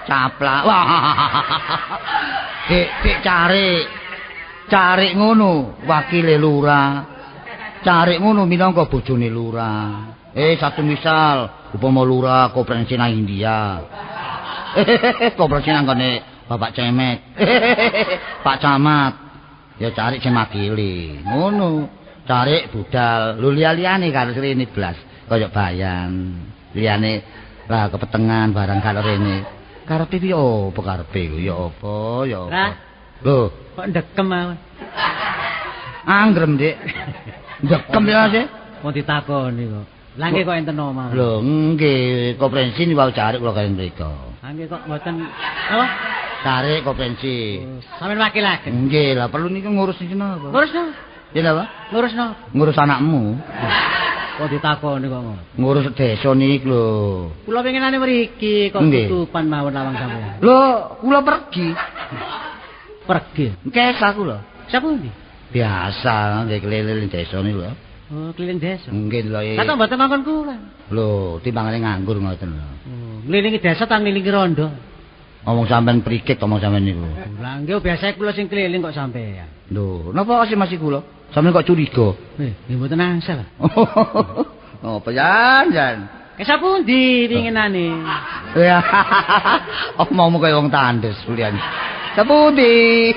[SPEAKER 1] Caplak. Dik dik carik. Carik ngono wakile lurah. Carik ngono minangka bojone lurah. Satu misal upama lurah konferensi nang India. Konferensi nang gone Bapak Cemet. Pak Camat. Ya carik sing makili. Ngono. Carik budal. Lho liya-liyane karo rene blas. Kaya bayan. Liyane lah kepetengan barang karo rene. Karepe piye apa karepe ya apa ya apa. Lho,
[SPEAKER 2] kok ndekem aku.
[SPEAKER 1] Anggrem, Dik. Ndekem ya, Dik.
[SPEAKER 2] Mau ditakoni kok. Lah nggih kok enten omah.
[SPEAKER 1] Lho, nggih, konferensi niku carik kula kaliyan mriku.
[SPEAKER 2] Ha nggih kok mboten apa?
[SPEAKER 1] Carik konferensi.
[SPEAKER 2] Sampeyan wakilaken.
[SPEAKER 1] Nggih, lah perlu niku ngurus niki napa?
[SPEAKER 2] Ngurus napa?
[SPEAKER 1] Ya napa?
[SPEAKER 2] Ngurus napa?
[SPEAKER 1] Ngurus anakmu.
[SPEAKER 2] Kok ditakoni kok ngono?
[SPEAKER 1] Ngurus desa niki lho.
[SPEAKER 2] Kula pengenane mriki kok tutupan mawon lawang sampeyan.
[SPEAKER 1] Lho, kula pergi.
[SPEAKER 2] Pergi.
[SPEAKER 1] Kesah kula.
[SPEAKER 2] Sapundi?
[SPEAKER 1] Biasa nggih keliling desa niku lho.
[SPEAKER 2] Oh, keliling desa.
[SPEAKER 1] Nggih lho.
[SPEAKER 2] Lah mboten mangkon kula.
[SPEAKER 1] Lho, timbangane nganggur ngoten lho.
[SPEAKER 2] Oh, ngelilingi desa ta ngelilingi rondo?
[SPEAKER 1] Ngomong sampean prikik ngomong sampean niku.
[SPEAKER 2] Lah nggih biasa kula sing keliling kok sampean.
[SPEAKER 1] Lho, napa sih masih kula? Sampeyan kok curiga?
[SPEAKER 2] Nggih mboten angsal.
[SPEAKER 1] Napa jan jan?
[SPEAKER 2] Kesah pundi pinginane?
[SPEAKER 1] Ya. Omongmu kaya wong tandes kulian. Sapundi?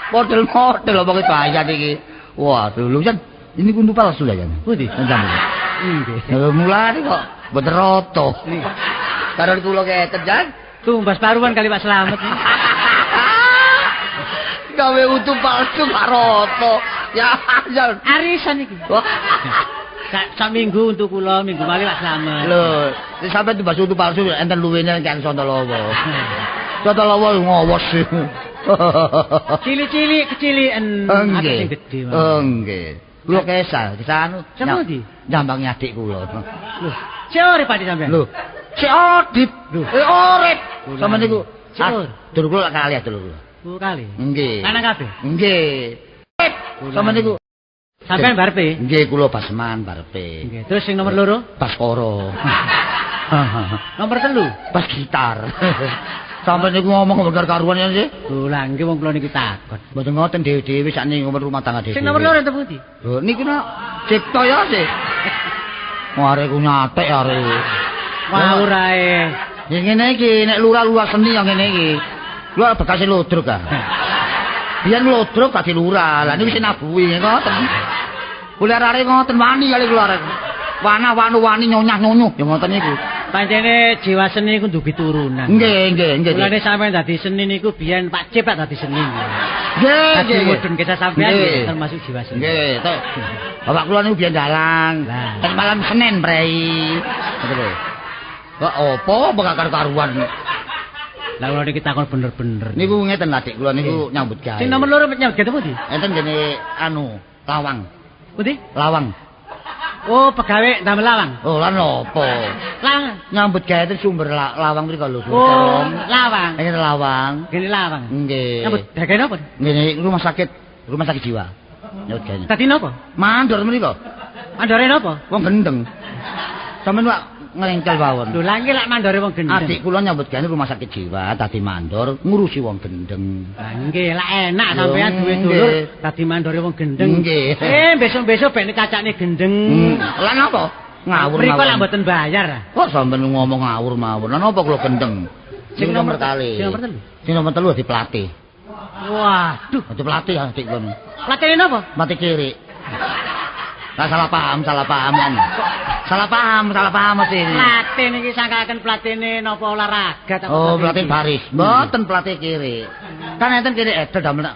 [SPEAKER 1] Model-model omonge bahaya iki. Wah, lho jan ini kuntu palsu lah jan.
[SPEAKER 2] Pundi?
[SPEAKER 1] Sampeyan.
[SPEAKER 2] Nggih.
[SPEAKER 1] Lho mulane kok mboten rata. Karo kula keten jan.
[SPEAKER 2] Tumbas paruan kali Pak Slamet.
[SPEAKER 1] Gawe utu palsu Pak Roto. Ya jan.
[SPEAKER 2] Arisan iki. Sak minggu untuk kula, minggu malih Pak Slamet.
[SPEAKER 1] Lho, sampeyan tumbas utu palsu enten luwene kang Santolowo. Santolowo ngowos.
[SPEAKER 2] Cilik-cilik keciliken, aku sing gedhe.
[SPEAKER 1] Oh nggih. Kula kesah, kesah anu.
[SPEAKER 2] Sapa ndi?
[SPEAKER 1] Nyambangi adik kula.
[SPEAKER 2] Lho, sik urip Pak sampeyan.
[SPEAKER 1] Lho, sik odip. Urip. Sampeyan niku
[SPEAKER 2] sik urip.
[SPEAKER 1] Dulur kula kali dulur kula.
[SPEAKER 2] Oh, kali.
[SPEAKER 1] Nggih.
[SPEAKER 2] Lanang kabeh?
[SPEAKER 1] Nggih. Sampeyan niku
[SPEAKER 2] sampeyan barepe?
[SPEAKER 1] Nggih, kula Basman barepe.
[SPEAKER 2] Nggih. Terus sing nomor loro?
[SPEAKER 1] Baskoro.
[SPEAKER 2] Nomor 3?
[SPEAKER 1] Bas gitar. Sampeyan niku ngomong bener karuan ya sih?
[SPEAKER 2] Lho, lha nggih wong kula niki takon.
[SPEAKER 1] Mboten ngoten dhewe-dhewe sakniki ngomong rumah tangga dhewe.
[SPEAKER 2] Sing nomor loro enten pundi?
[SPEAKER 1] Lho niku nak cipta ya sih. Wah arek ku nyatek arek.
[SPEAKER 2] Ngawur ae.
[SPEAKER 1] Ya ngene iki nek lurah-lurah seni ya ngene iki. Lurah bekase ludruk ah. Biyen ludruk dadi lurah. Lah niku sing nabuhi ngoten. Kula arek ngoten wani kali kula arek. Wana-wanu wani nyonyah-nyonyuh ya ngoten niku.
[SPEAKER 2] Pancene jiwa seni iku ndugi turunan.
[SPEAKER 1] Nggih, nggih, nggih.
[SPEAKER 2] Mulane sampeyan dadi seni niku biyen Pak Cip dadi seni.
[SPEAKER 1] Nggih, nggih.
[SPEAKER 2] Mudhun kisah sampeyan termasuk jiwa seni.
[SPEAKER 1] Nggih, tok. Bapak kula niku biyen dalang. Ten malam Senin prei. Ngoten lho. Kok opo bakar karuan.
[SPEAKER 2] Lah kula niki takon bener-bener.
[SPEAKER 1] Niku ngeten adik kula niku nyambut gawe.
[SPEAKER 2] Sing nomor loro nyambut gawe pundi?
[SPEAKER 1] Enten gene anu, Lawang.
[SPEAKER 2] Pundi?
[SPEAKER 1] Lawang.
[SPEAKER 2] Oh, pegawe ndamel lawang.
[SPEAKER 1] Oh, lan opo?
[SPEAKER 2] Lawang.
[SPEAKER 1] Nyambut gawe ten sumber lawang mriko lho, sumber.
[SPEAKER 2] Oh, lawang.
[SPEAKER 1] Ngene lawang.
[SPEAKER 2] Ngene lawang.
[SPEAKER 1] Nggih.
[SPEAKER 2] Nyambut gawe napa?
[SPEAKER 1] Ngene rumah sakit jiwa. Nyambut gawe.
[SPEAKER 2] Dadi napa?
[SPEAKER 1] Mandor mriko.
[SPEAKER 2] Mandore napa?
[SPEAKER 1] Wong gendeng. Sampeyan wak nglengkel mawon.
[SPEAKER 2] Lho, lha nggih lak mandore wong gendeng.
[SPEAKER 1] Adik kula nyambut gawe rumah sakit jiwa, dadi mandor ngurusi wong gendeng.
[SPEAKER 2] Lah nggih, lak enak sampeyan duwe dulur dadi mandore wong gendeng.
[SPEAKER 1] Nggih.
[SPEAKER 2] Besok-besok ben kacakne gendeng.
[SPEAKER 1] Lah napa? Ngawur mawon.
[SPEAKER 2] Mriko lak mboten bayar.
[SPEAKER 1] Kok sampeyan ngomong ngawur mawon. Lah napa kula gendeng? Sing nomor kali.
[SPEAKER 2] Sing nomor 3.
[SPEAKER 1] Sing nomor 3 dadi pelatih.
[SPEAKER 2] Waduh,
[SPEAKER 1] dadi pelatih adik kula.
[SPEAKER 2] Pelatih napa?
[SPEAKER 1] Pelatih kiri. Lah salah paham kan. Salah paham mesti.
[SPEAKER 2] Pelatih niki sangkaken pelatihne napa olahraga ta?
[SPEAKER 1] Oh, pelatih baris. Mboten pelatih kiri. Kan enten kiri edel damel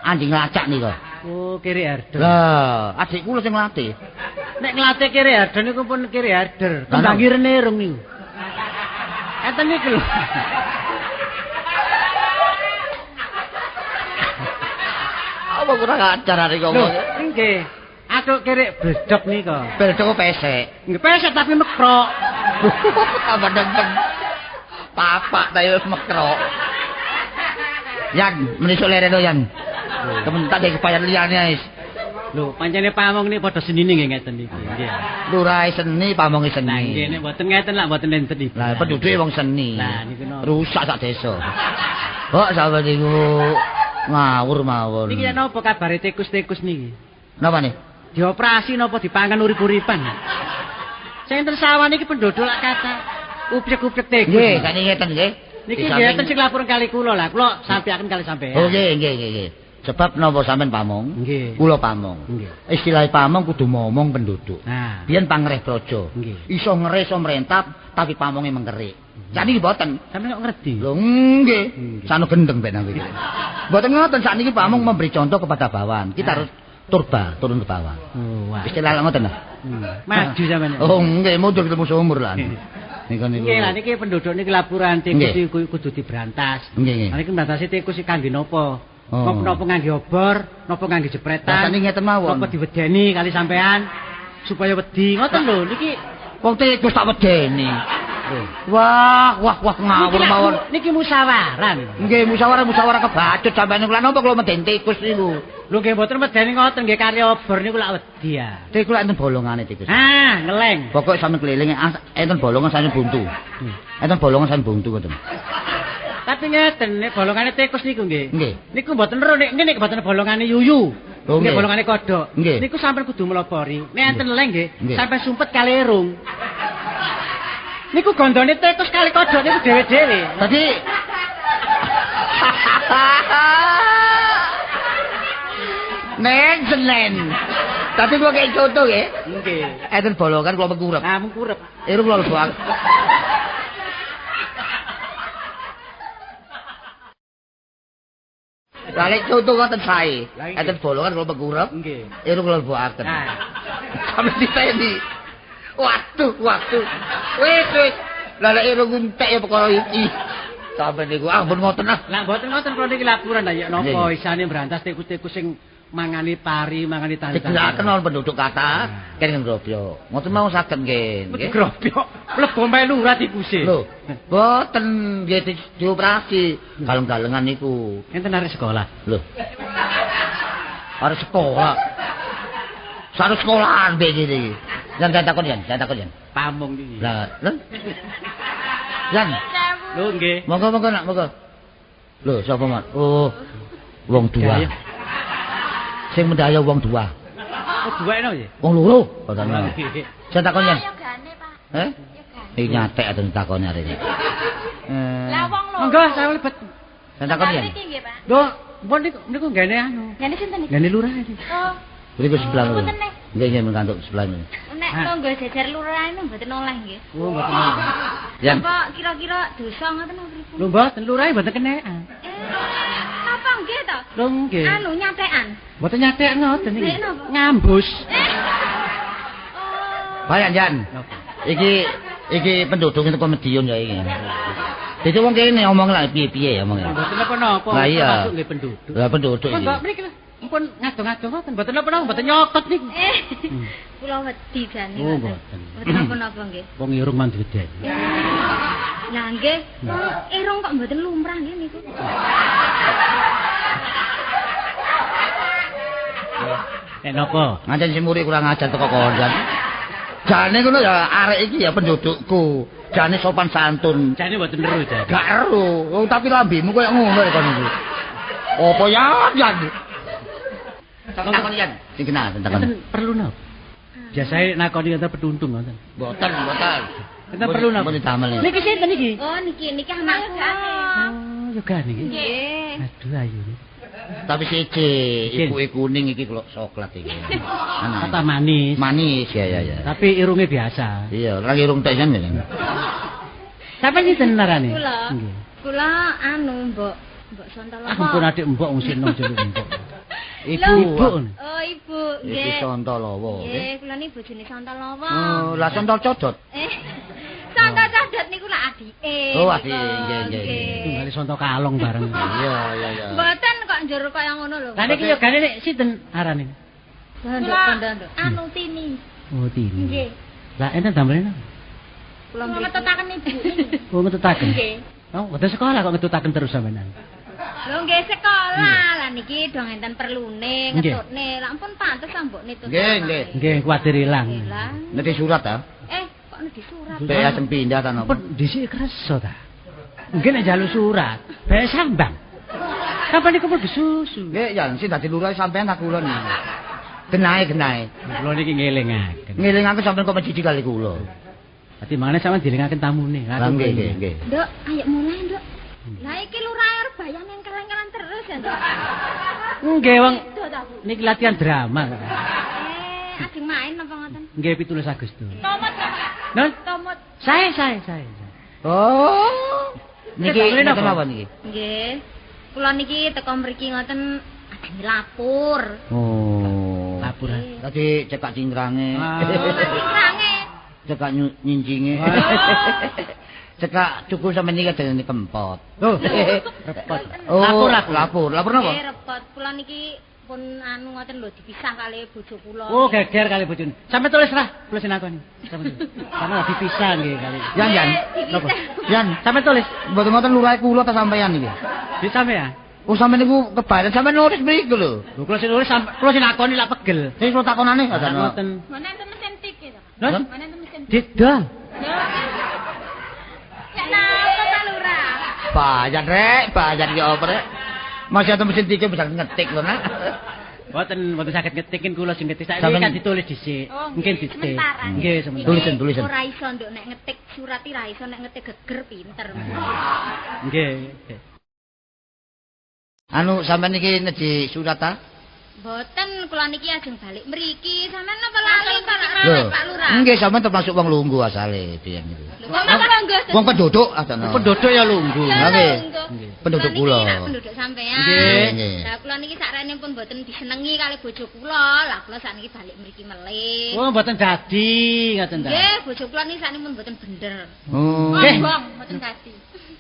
[SPEAKER 1] anjing lacak niku.
[SPEAKER 2] Oh, kiri herder.
[SPEAKER 1] Lah, adik kula sing nglatih.
[SPEAKER 2] Nek nglatih kiri herder niku pun kiri herder. Kembang irene rung niku. Enten niku lho.
[SPEAKER 1] Apa kurang ajar arek ngomong.
[SPEAKER 2] Nggih. Aku kirik bledok nika.
[SPEAKER 1] Bledok pesek.
[SPEAKER 2] Nggih pesek tapi mekrok.
[SPEAKER 1] Tambah demen. Papak ta wis mekrok. Yan, menisuk lereno Yan. Temen tak kepayan liyane wis.
[SPEAKER 2] Lho, pancene pamong niki padha senine nggih ngeten niki. Nggih.
[SPEAKER 1] Lurahe seni, pamonge seni.
[SPEAKER 2] Lah nggih nek mboten ngeten lak mboten enten iki.
[SPEAKER 1] Lah penduduke wong seni.
[SPEAKER 2] Lah niku napa?
[SPEAKER 1] Rusak sak desa. Kok sampeyan niku ngawur mawon.
[SPEAKER 2] Niki napa kabare tikus-tikus niki?
[SPEAKER 1] Napa nih?
[SPEAKER 2] Dioperasi napa dipangan urip-uripan? Sing enten sawah niki penduduk lak kata upyek-upyek tikus.
[SPEAKER 1] Nggih, sakniki ngeten nggih.
[SPEAKER 2] Niki ngeten sing laporan kali kula lah, kula sampeyaken kali sampeyan.
[SPEAKER 1] Oh nggih, nggih, nggih. Sebab napa sampean pamong?
[SPEAKER 2] Nggih.
[SPEAKER 1] Kula pamong.
[SPEAKER 2] Nggih.
[SPEAKER 1] Istilah pamong kudu momong penduduk.
[SPEAKER 2] Nah.
[SPEAKER 1] Biyen pangreh praja.
[SPEAKER 2] Nggih.
[SPEAKER 1] Iso ngereh iso merentap tapi pamonge mengkerik. Sakniki mboten.
[SPEAKER 2] Sampeyan kok ngerti?
[SPEAKER 1] Lho nggih. Sanu gendeng ben aku iki. Mboten ngoten sakniki pamong memberi contoh kepada bawahan. Kita harus turba turun ke bawah.
[SPEAKER 2] Oh, wah.
[SPEAKER 1] Istilah ngoten lho.
[SPEAKER 2] Maju sampeyan.
[SPEAKER 1] Oh nggih, mundur ketemu sumur lah. Niku niku.
[SPEAKER 2] Nggih, lah niki penduduk niki laporan tikus iku kudu diberantas.
[SPEAKER 1] Nggih, nggih.
[SPEAKER 2] Lah niki mbrantasi tikus iki kangge napa?
[SPEAKER 1] Oh.
[SPEAKER 2] Napa ngangge obor, napa ngangge jepretan.
[SPEAKER 1] Rasane ngeten mawon.
[SPEAKER 2] Napa diwedeni kali sampean supaya wedi. Ngoten lho niki
[SPEAKER 1] wong tikus tak wedeni. Wah, wah, wah ngawur mawon.
[SPEAKER 2] Niki musyawarah.
[SPEAKER 1] Nggih, musyawarah kebacut sampean niku. Lha napa kula medeni tikus niku?
[SPEAKER 2] Lho nggih mboten medeni ngoten nggih kali obor niku lak wedi ya.
[SPEAKER 1] Tikus lak enten bolongane tikus.
[SPEAKER 2] Ah, ngeleng.
[SPEAKER 1] Pokoke sampean keliling enten bolongan sampean buntu. Enten bolongan sampean buntu ngoten.
[SPEAKER 2] Tapi ngeten nek bolongane tikus niku nggih.
[SPEAKER 1] Nggih.
[SPEAKER 2] Niku mboten ero nek ngene mboten bolongane yuyu. Nggih bolongane kodhok. Niku sampean kudu melopori. Nek enten leng nggih, sampean sumpet kali irung. Niku gondone tikus kali kodhok niku dhewe-dhewe.
[SPEAKER 1] Dadi Neng Senen. Tapi kula kei contoh nggih.
[SPEAKER 2] Nggih.
[SPEAKER 1] Enten bolongan kula mengkurep.
[SPEAKER 2] Ah, mengkurep.
[SPEAKER 1] Irung kula lebok. Lah nek contoh ngoten sae. Enten bolongan kula mengkurep.
[SPEAKER 2] Nggih.
[SPEAKER 1] Irung kula lebokaken. Sampe diteni. Waduh, waduh. Wis, wis. Lah nek irung entek ya perkara iki. Sampe niku ah ampun ngoten ah.
[SPEAKER 2] Lah mboten ngoten kula niki laporan lah ya napa isane mbrantas tikus-tikus sing mangani pari, mangani tani.
[SPEAKER 1] Digeraken wonten penduduk kathah kene ngrobyok. Ngoten mau saged nggih.
[SPEAKER 2] Nggih grobyok. Mlebu melu lurah tikuse.
[SPEAKER 1] Lho, mboten nggih dioperasi. Galeng-galengan niku.
[SPEAKER 2] Enten arek sekolah.
[SPEAKER 1] Lho. Arek sekolah. Sarep sekolahan mbek ngene iki. Jan takon jan, jan takon jan.
[SPEAKER 2] Pamong iki.
[SPEAKER 1] Lah, lho. Jan.
[SPEAKER 2] Lho nggih.
[SPEAKER 1] Monggo-monggo nak, monggo. Lho, sapa Mak? Oh. Wong dua. Sing mendaya wong dua.
[SPEAKER 2] Oh, dua eno nggih.
[SPEAKER 1] Wong loro. Boten. Jan takon jan.
[SPEAKER 3] Yogane, Pak.
[SPEAKER 1] Heh? Iki nyatek aten takone arek iki.
[SPEAKER 3] Lah wong loro.
[SPEAKER 2] Monggo saya mlebet.
[SPEAKER 1] Jan takon jan.
[SPEAKER 3] Niki nggih, Pak.
[SPEAKER 2] Lho, pun niku nggene anu.
[SPEAKER 3] Nggene sinten niki?
[SPEAKER 2] Nggene lurah iki.
[SPEAKER 3] Oh.
[SPEAKER 1] Mriku sebelah. Nggih, nggih mengkantuk sebelah.
[SPEAKER 3] Nek tangga jajar lurah niku mboten oleh nggih.
[SPEAKER 2] Oh, mboten oleh.
[SPEAKER 1] Jan.
[SPEAKER 3] Apa kira-kira dosa ngoten napa pripun?
[SPEAKER 2] Lho mboten lurah mboten kenekan.
[SPEAKER 3] Napa nggih to?
[SPEAKER 2] Lho nggih.
[SPEAKER 3] Anu nyatekan.
[SPEAKER 2] Mboten nyatekan ngoten niki. Ngambus.
[SPEAKER 3] Oh.
[SPEAKER 1] Bayan Jan. Iki penduduk teko Medion ya iki. Dadi wong kene omong lah piye-piye omong.
[SPEAKER 2] Mboten napa-napa.
[SPEAKER 1] Lah iya.
[SPEAKER 2] Masuk nggih penduduk.
[SPEAKER 1] Lah penduduk iki.
[SPEAKER 2] Mbok mriki lho. Ampun ngadong-ngadong ngoten mboten napa-napa mboten nyokot niku.
[SPEAKER 3] Kula wedi jane.
[SPEAKER 2] Oh mboten.
[SPEAKER 3] Mboten napa-napa nggih.
[SPEAKER 2] Wong irung mandu wedeni.
[SPEAKER 3] Lah nggih, wong irung kok mboten lumrah nggih niku.
[SPEAKER 2] Nek napa?
[SPEAKER 1] Ngancen si murid kurang ajar teko kondan. Jane ngono ya arek iki ya pendudukku. Jane sopan santun.
[SPEAKER 2] Jane mboten ero jane.
[SPEAKER 1] Gak ero. Wong tapi lambemu koyo ngono kon niku. Apa ya Jan? Takon yen sing kenal takon.
[SPEAKER 2] Enten perlu napa? Biasae nakoni enten petuntung ngoten.
[SPEAKER 1] Mboten, mboten.
[SPEAKER 2] Enten perlu napa?
[SPEAKER 1] Mboten damel.
[SPEAKER 2] Niki sinten niki?
[SPEAKER 3] Oh, niki niki anakku.
[SPEAKER 2] Oh, yogane iki.
[SPEAKER 3] Nggih.
[SPEAKER 2] Aduh ayu.
[SPEAKER 1] Tapi siji, ibuke kuning iki kok coklat iki.
[SPEAKER 2] Anake. Kata manis.
[SPEAKER 1] Manis ya ya ya.
[SPEAKER 2] Tapi irunge biasa.
[SPEAKER 1] Iya, ora irung tek jan ngene.
[SPEAKER 2] Sampe sinten narane?
[SPEAKER 3] Kula. Kula anu, Mbok. Mbok Sontolowo.
[SPEAKER 2] Ampun adik mbok wong sing nom jeluk mbok.
[SPEAKER 1] Ibu.
[SPEAKER 3] Oh, ibu. Nggih.
[SPEAKER 1] Iki Sontolowo.
[SPEAKER 3] Nggih, kula niki bojone Sontolowo.
[SPEAKER 1] Oh, lah Sontol codot.
[SPEAKER 3] Sontol codot niku lak adike.
[SPEAKER 1] Oh, adike. Nggih, nggih.
[SPEAKER 2] Tunggale Sonto kalong bareng.
[SPEAKER 1] Iya, iya, iya.
[SPEAKER 3] Mboten kok njur kaya ngono lho.
[SPEAKER 2] Lah niki yogane nek sinten arane?
[SPEAKER 3] Kula anu Tini.
[SPEAKER 2] Oh, Tini.
[SPEAKER 3] Nggih.
[SPEAKER 2] Lah enten damele napa?
[SPEAKER 3] Kula ngetutaken ibu.
[SPEAKER 2] Oh, ngetutaken.
[SPEAKER 3] Nggih.
[SPEAKER 2] Oh, mboten sekolah kok ngetutaken terus sampean.
[SPEAKER 3] Lho nggih sekolah. Lah niki dong enten perlune ngetutne. Lah ampun pantes mbok nitut.
[SPEAKER 1] Nggih, nggih.
[SPEAKER 2] Nggih, kuwatir ilang.
[SPEAKER 1] Niki surat ta?
[SPEAKER 3] Kok niki surat?
[SPEAKER 1] Mbek ajeng pindah ta napa?
[SPEAKER 2] Pun dhisik kersa ta. Nggih nek njaluk surat, bae sambang. Kapan niku mlebu susu?
[SPEAKER 1] Nggih, ya sing dadi lurah sampean ta kula niki. Genahe, genahe.
[SPEAKER 2] Kula niki ngelingaken.
[SPEAKER 1] Ngelingaken sampean kok menjiji kali kula.
[SPEAKER 2] Dadi mangane sampean dilingaken tamune.
[SPEAKER 1] Lah nggih, nggih, nggih.
[SPEAKER 3] Nduk, ayo mulai, Nduk. Lah iki lurah arep bayang engkel-engkelan terus ya, Nduk.
[SPEAKER 2] Nggih, wong niki latihan drama.
[SPEAKER 3] Ajeng main napa ngoten?
[SPEAKER 2] Nggih, 17 Agustus.
[SPEAKER 4] Tomot.
[SPEAKER 2] Nun?
[SPEAKER 4] Tomot.
[SPEAKER 2] Sae.
[SPEAKER 1] Oh. Niki napa niki?
[SPEAKER 3] Nggih. Kula niki teko mriki ngoten ajeng lapor.
[SPEAKER 1] Oh.
[SPEAKER 2] Laporan.
[SPEAKER 1] Tadi cekak cingkrange.
[SPEAKER 3] Oh, cingkrange.
[SPEAKER 1] Cekak nyincinge. Cekak cukup sampeyan niki adene kempot.
[SPEAKER 2] Loh, repot.
[SPEAKER 1] Oh,
[SPEAKER 2] Lapor aku.
[SPEAKER 1] Lapor, lapor napa?
[SPEAKER 3] Nggih repot. Kula niki pun anu ngoten lho dipisah kali bojo kula.
[SPEAKER 2] Oh, geger kali bojone. Sampe tulis lah, kula sing nakoni. Sampe tulis. Sama dipisah nggih kali.
[SPEAKER 1] Yan, Yan.
[SPEAKER 2] Napa?
[SPEAKER 1] Yan,
[SPEAKER 2] Sampe tulis.
[SPEAKER 1] mboten ngoten lurahe kula ta sampeyan niki.
[SPEAKER 2] Di sampeyan.
[SPEAKER 1] Oh, sampeyan niku kebaran sampeyan nulis mriku lho.
[SPEAKER 2] Lho kula sing nulis sampe kula sing nakoni lak pegel.
[SPEAKER 1] Sing kula takonane
[SPEAKER 2] Ngoten.
[SPEAKER 4] Mana enten mesin tik ya, Pak?
[SPEAKER 2] Lho?
[SPEAKER 4] Mana enten mesin tik?
[SPEAKER 2] Didol.
[SPEAKER 3] Ya napa Pak Lurah?
[SPEAKER 1] Bayan rek, bayan ki apa rek? Masih ada mesin tik bisa ngetik lho nak.
[SPEAKER 2] Mboten mboten saged ngetikin kula sing ngetik. Saiki
[SPEAKER 1] Sampeyan-
[SPEAKER 2] kan ditulis dhisik.
[SPEAKER 4] Oh,
[SPEAKER 2] Mungkin
[SPEAKER 4] nggih,
[SPEAKER 2] dhisik.
[SPEAKER 3] Sementara.
[SPEAKER 2] Nggih, sementara.
[SPEAKER 1] Tulisan, tulisan.
[SPEAKER 3] Ora iso nduk nek ngetik surat ora iso nek ngetik geger pinter.
[SPEAKER 2] Nggih.
[SPEAKER 1] Anu sampeyan niki neji surat ta?
[SPEAKER 3] Mboten kula niki ajeng balik mriki. Sampeyan napa lali Pak
[SPEAKER 1] Lho.
[SPEAKER 3] Pak Lurah?
[SPEAKER 1] Nggih, sampeyan termasuk wong lungguh asale biyen niku.
[SPEAKER 3] Lho kok malah lungguh?
[SPEAKER 1] Wong penduduk asane.
[SPEAKER 2] Penduduk ya lungguh.
[SPEAKER 3] Ya,
[SPEAKER 1] Nggih.
[SPEAKER 3] lungguh.
[SPEAKER 1] Penduduk
[SPEAKER 3] Kula niki
[SPEAKER 1] kula.
[SPEAKER 3] lak penduduk sampean.
[SPEAKER 2] Nggih.
[SPEAKER 1] Nggih.
[SPEAKER 3] Lah kula niki sakrene pun mboten disenengi kali bojo kula. Lah kula sakniki balik mriki melih.
[SPEAKER 2] Oh, mboten dadi ngoten ta.
[SPEAKER 3] Nggih, bojo kula niki sakniki pun mboten bener.
[SPEAKER 1] Oh.
[SPEAKER 2] Nggih.
[SPEAKER 4] Kobong, mboten dadi.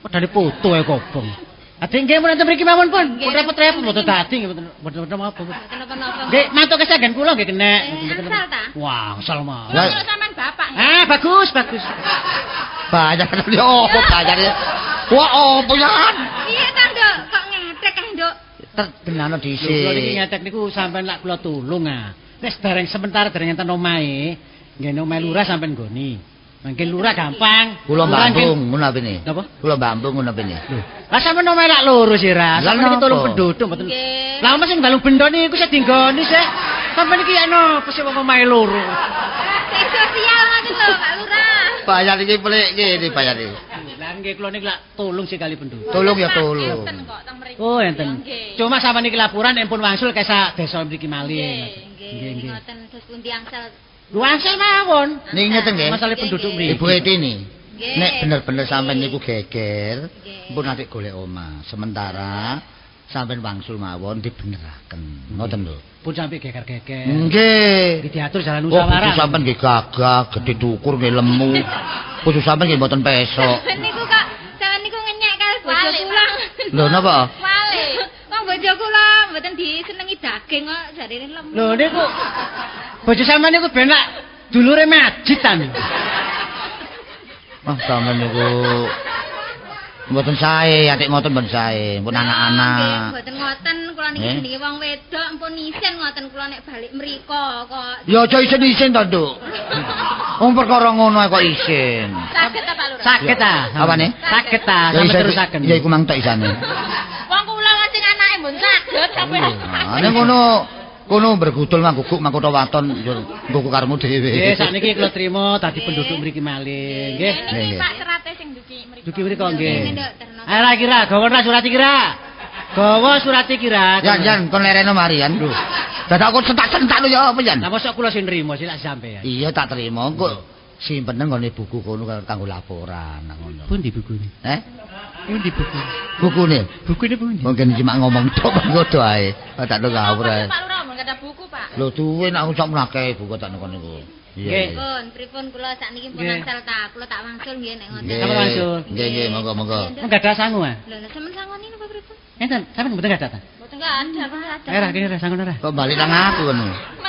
[SPEAKER 2] Padahal foto ae kobong. Ade nggih mun enten mriki mawon pun.
[SPEAKER 3] Nggih.
[SPEAKER 2] Pun repot-repot mboten dadi nggih mboten mboten apa.
[SPEAKER 3] Mboten napa-napa.
[SPEAKER 2] Nggih, mantuk kesanggen kula nggih kenek.
[SPEAKER 3] Angsal ta?
[SPEAKER 2] Wah, angsal mah.
[SPEAKER 1] Lah.
[SPEAKER 4] Kula sampean bapak nggih.
[SPEAKER 2] Ah, bagus, bagus.
[SPEAKER 1] Bayar ya opo bayar. Wah, opo yan?
[SPEAKER 3] Piye ta, Nduk? Kok ngetek ah, Nduk?
[SPEAKER 1] Terbenano
[SPEAKER 2] Lho, kula niki
[SPEAKER 1] dhisik.
[SPEAKER 2] ngetek niku sampean lak kula tulung ah. Nek dereng sementara dereng enten omahe, nggih omahe lurah sampean nggoni. Mangke lurah gampang.
[SPEAKER 1] Kula
[SPEAKER 2] Lurah nggih-
[SPEAKER 1] bambung ngono apene.
[SPEAKER 2] Napa?
[SPEAKER 1] Kula bambung ngono apene.
[SPEAKER 2] Lho, lah sampean omahe lak loro sih ra.
[SPEAKER 1] Lah,
[SPEAKER 2] Sampean iki tolong
[SPEAKER 1] napa?
[SPEAKER 2] penduduk mboten.
[SPEAKER 3] Nggih.
[SPEAKER 2] Lah mesti balung bendo niku sing dinggoni sik. Sampeyan iki ya napa sih wong omahe loro.
[SPEAKER 3] Sing sosial ngoten lho, Pak Lurah.
[SPEAKER 1] Bayar iki pelik ngene bayar iki.
[SPEAKER 2] Lah nggih kula niki lak tolong sih kali penduduk.
[SPEAKER 1] Tolong ya tolong.
[SPEAKER 4] Enten kok teng mriki.
[SPEAKER 2] Oh, enten.
[SPEAKER 4] Nggih.
[SPEAKER 2] Cuma sampean niki laporan empun wangsul kesa desa mriki malih.
[SPEAKER 3] Nggih, nggih ngoten terus pundi angsal.
[SPEAKER 2] Lho angsal mawon.
[SPEAKER 1] Niki ngeten nggih.
[SPEAKER 2] Masalah penduduk mriki.
[SPEAKER 1] Ibu Eti ni.
[SPEAKER 3] Nggih.
[SPEAKER 1] Nek bener-bener sampean niku geger,
[SPEAKER 3] Nggih.
[SPEAKER 1] pun nanti golek omah. Sementara sampean wangsul mawon dibeneraken. Ngoten lho.
[SPEAKER 2] Pun sampe geger-geger.
[SPEAKER 1] Nggih.
[SPEAKER 2] Iki diatur jalan
[SPEAKER 1] Oh,
[SPEAKER 2] musyawarah.
[SPEAKER 1] bojo sampean nggih gagah, gedhe dukur nggih lemu. Bojo sampean nggih mboten pesok.
[SPEAKER 3] Sampeyan niku kok sampeyan niku ngenyek kali bojo
[SPEAKER 4] Walik,
[SPEAKER 3] kula.
[SPEAKER 1] Lho napa?
[SPEAKER 4] Wale.
[SPEAKER 3] Wong bojo kula mboten disenengi daging kok jarine lemu.
[SPEAKER 2] Lho niku bojo sampean niku ben lak dulure majid ta niku.
[SPEAKER 1] Wah, sampean niku mboten sae, atik ngoten mboten sae, pun
[SPEAKER 3] Nggih,
[SPEAKER 1] anak-anak.
[SPEAKER 3] mboten ngoten kula niki
[SPEAKER 1] Eh?
[SPEAKER 3] jenenge wong wedok ampun isin ngoten kula nek balik mriko kok.
[SPEAKER 1] Ya aja isin-isin to, Nduk. Wong perkara ngono ae kok isin.
[SPEAKER 4] Saged ta Pak Lurah?
[SPEAKER 2] Saged ta?
[SPEAKER 1] Apane?
[SPEAKER 2] Saged ta,
[SPEAKER 1] Ya
[SPEAKER 2] sampe
[SPEAKER 1] iso-
[SPEAKER 2] terusaken.
[SPEAKER 1] Ya iku mang tok isane.
[SPEAKER 4] Wong kula sing anake mboten saged sampean.
[SPEAKER 1] Nah, nek ngono kono bergudul mangguguk mangkota waton yo nggo karepmu dhewe.
[SPEAKER 2] Nggih, sakniki kula trima dadi penduduk mriki malih. Nggih.
[SPEAKER 4] Niki
[SPEAKER 1] Nggih.
[SPEAKER 4] Pak serate sing dugi mriko.
[SPEAKER 2] Dugi mriko nggih.
[SPEAKER 3] Nggih, Nduk, terno.
[SPEAKER 2] Ayo ra kira, gawa ra surat iki ra. Gawa surat iki ra.
[SPEAKER 1] Yan yan kon lereno mari yan. Dadak kok sentak-sentak lho ya apa yan?
[SPEAKER 2] Lah mosok kula sing nrimo sih lak sampean.
[SPEAKER 1] Iya tak terima kok simpen nang nggone buku kono kanggo laporan nang ngono.
[SPEAKER 2] Pundi bukune?
[SPEAKER 1] Eh?
[SPEAKER 2] Pundi buku?
[SPEAKER 1] Bukune.
[SPEAKER 2] Bukune pundi?
[SPEAKER 1] Mungkin cuma ngomong tok ngono ae. Tak lo ngawur ae.
[SPEAKER 4] Pak Lurah mboten ada buku, Pak.
[SPEAKER 1] Lho duwe nek aku sak mlake buku tak nang niku. Iya.
[SPEAKER 2] Nggih.
[SPEAKER 1] iya.
[SPEAKER 3] Pripun, pripun kula sakniki pun
[SPEAKER 2] Nggih.
[SPEAKER 3] angsal ta, kula tak wangsul nggih nek ngoten.
[SPEAKER 1] Nggih.
[SPEAKER 2] Apa wangsul?
[SPEAKER 1] Nggih nggih monggo monggo.
[SPEAKER 2] Enggak ada sangu ah.
[SPEAKER 3] Lho, lha sampean sangoni napa pripun?
[SPEAKER 2] Enten, sampean mboten gak ada ta?
[SPEAKER 4] Mboten gak ada, Pak.
[SPEAKER 2] Eh ra kene ra sangu ora.
[SPEAKER 1] Kok balik nang aku ngono.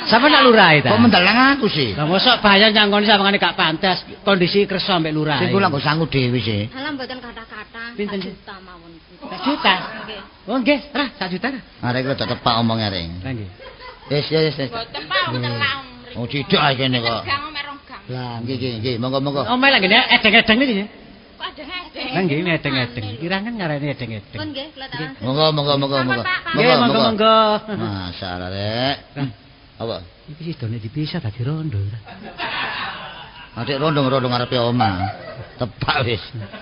[SPEAKER 2] Sampean nak lurahe ta?
[SPEAKER 1] Kok mendal nang aku sih?
[SPEAKER 2] Lah mosok bayar nyangoni sawangane gak pantas, kondisi kersa ambek lurahe.
[SPEAKER 1] Sing kula nggo sangu dhewe sih.
[SPEAKER 3] Halah mboten kathah-kathah.
[SPEAKER 2] Pinten
[SPEAKER 3] Sak
[SPEAKER 2] sih?
[SPEAKER 3] juta mawon.
[SPEAKER 2] Sak juta.
[SPEAKER 3] Nggih.
[SPEAKER 2] Oh nggih, ra sak juta ra.
[SPEAKER 1] Arek kok tepak omong arek.
[SPEAKER 2] Lah nggih.
[SPEAKER 1] Wis wis wis.
[SPEAKER 4] Mboten Pak, wong celak mriko.
[SPEAKER 1] Oh cidhek ae kene kok.
[SPEAKER 4] Gang omek rong gang.
[SPEAKER 1] Lah nggih nggih nggih monggo monggo.
[SPEAKER 2] Omahe lak ngene edeng-edeng niki nggih.
[SPEAKER 4] Kok adeng-adeng.
[SPEAKER 2] Lah nggih edeng-edeng. Kirangan ngarani edeng-edeng.
[SPEAKER 3] Pun nggih kula tak wangsul.
[SPEAKER 1] Monggo monggo monggo monggo.
[SPEAKER 2] Nggih, monggo monggo.
[SPEAKER 1] Masalah rek. Apa?
[SPEAKER 2] Iki sidone dipisah dadi rondo.
[SPEAKER 1] Adik rondo-rondo ngarepe omah. Tepak wis.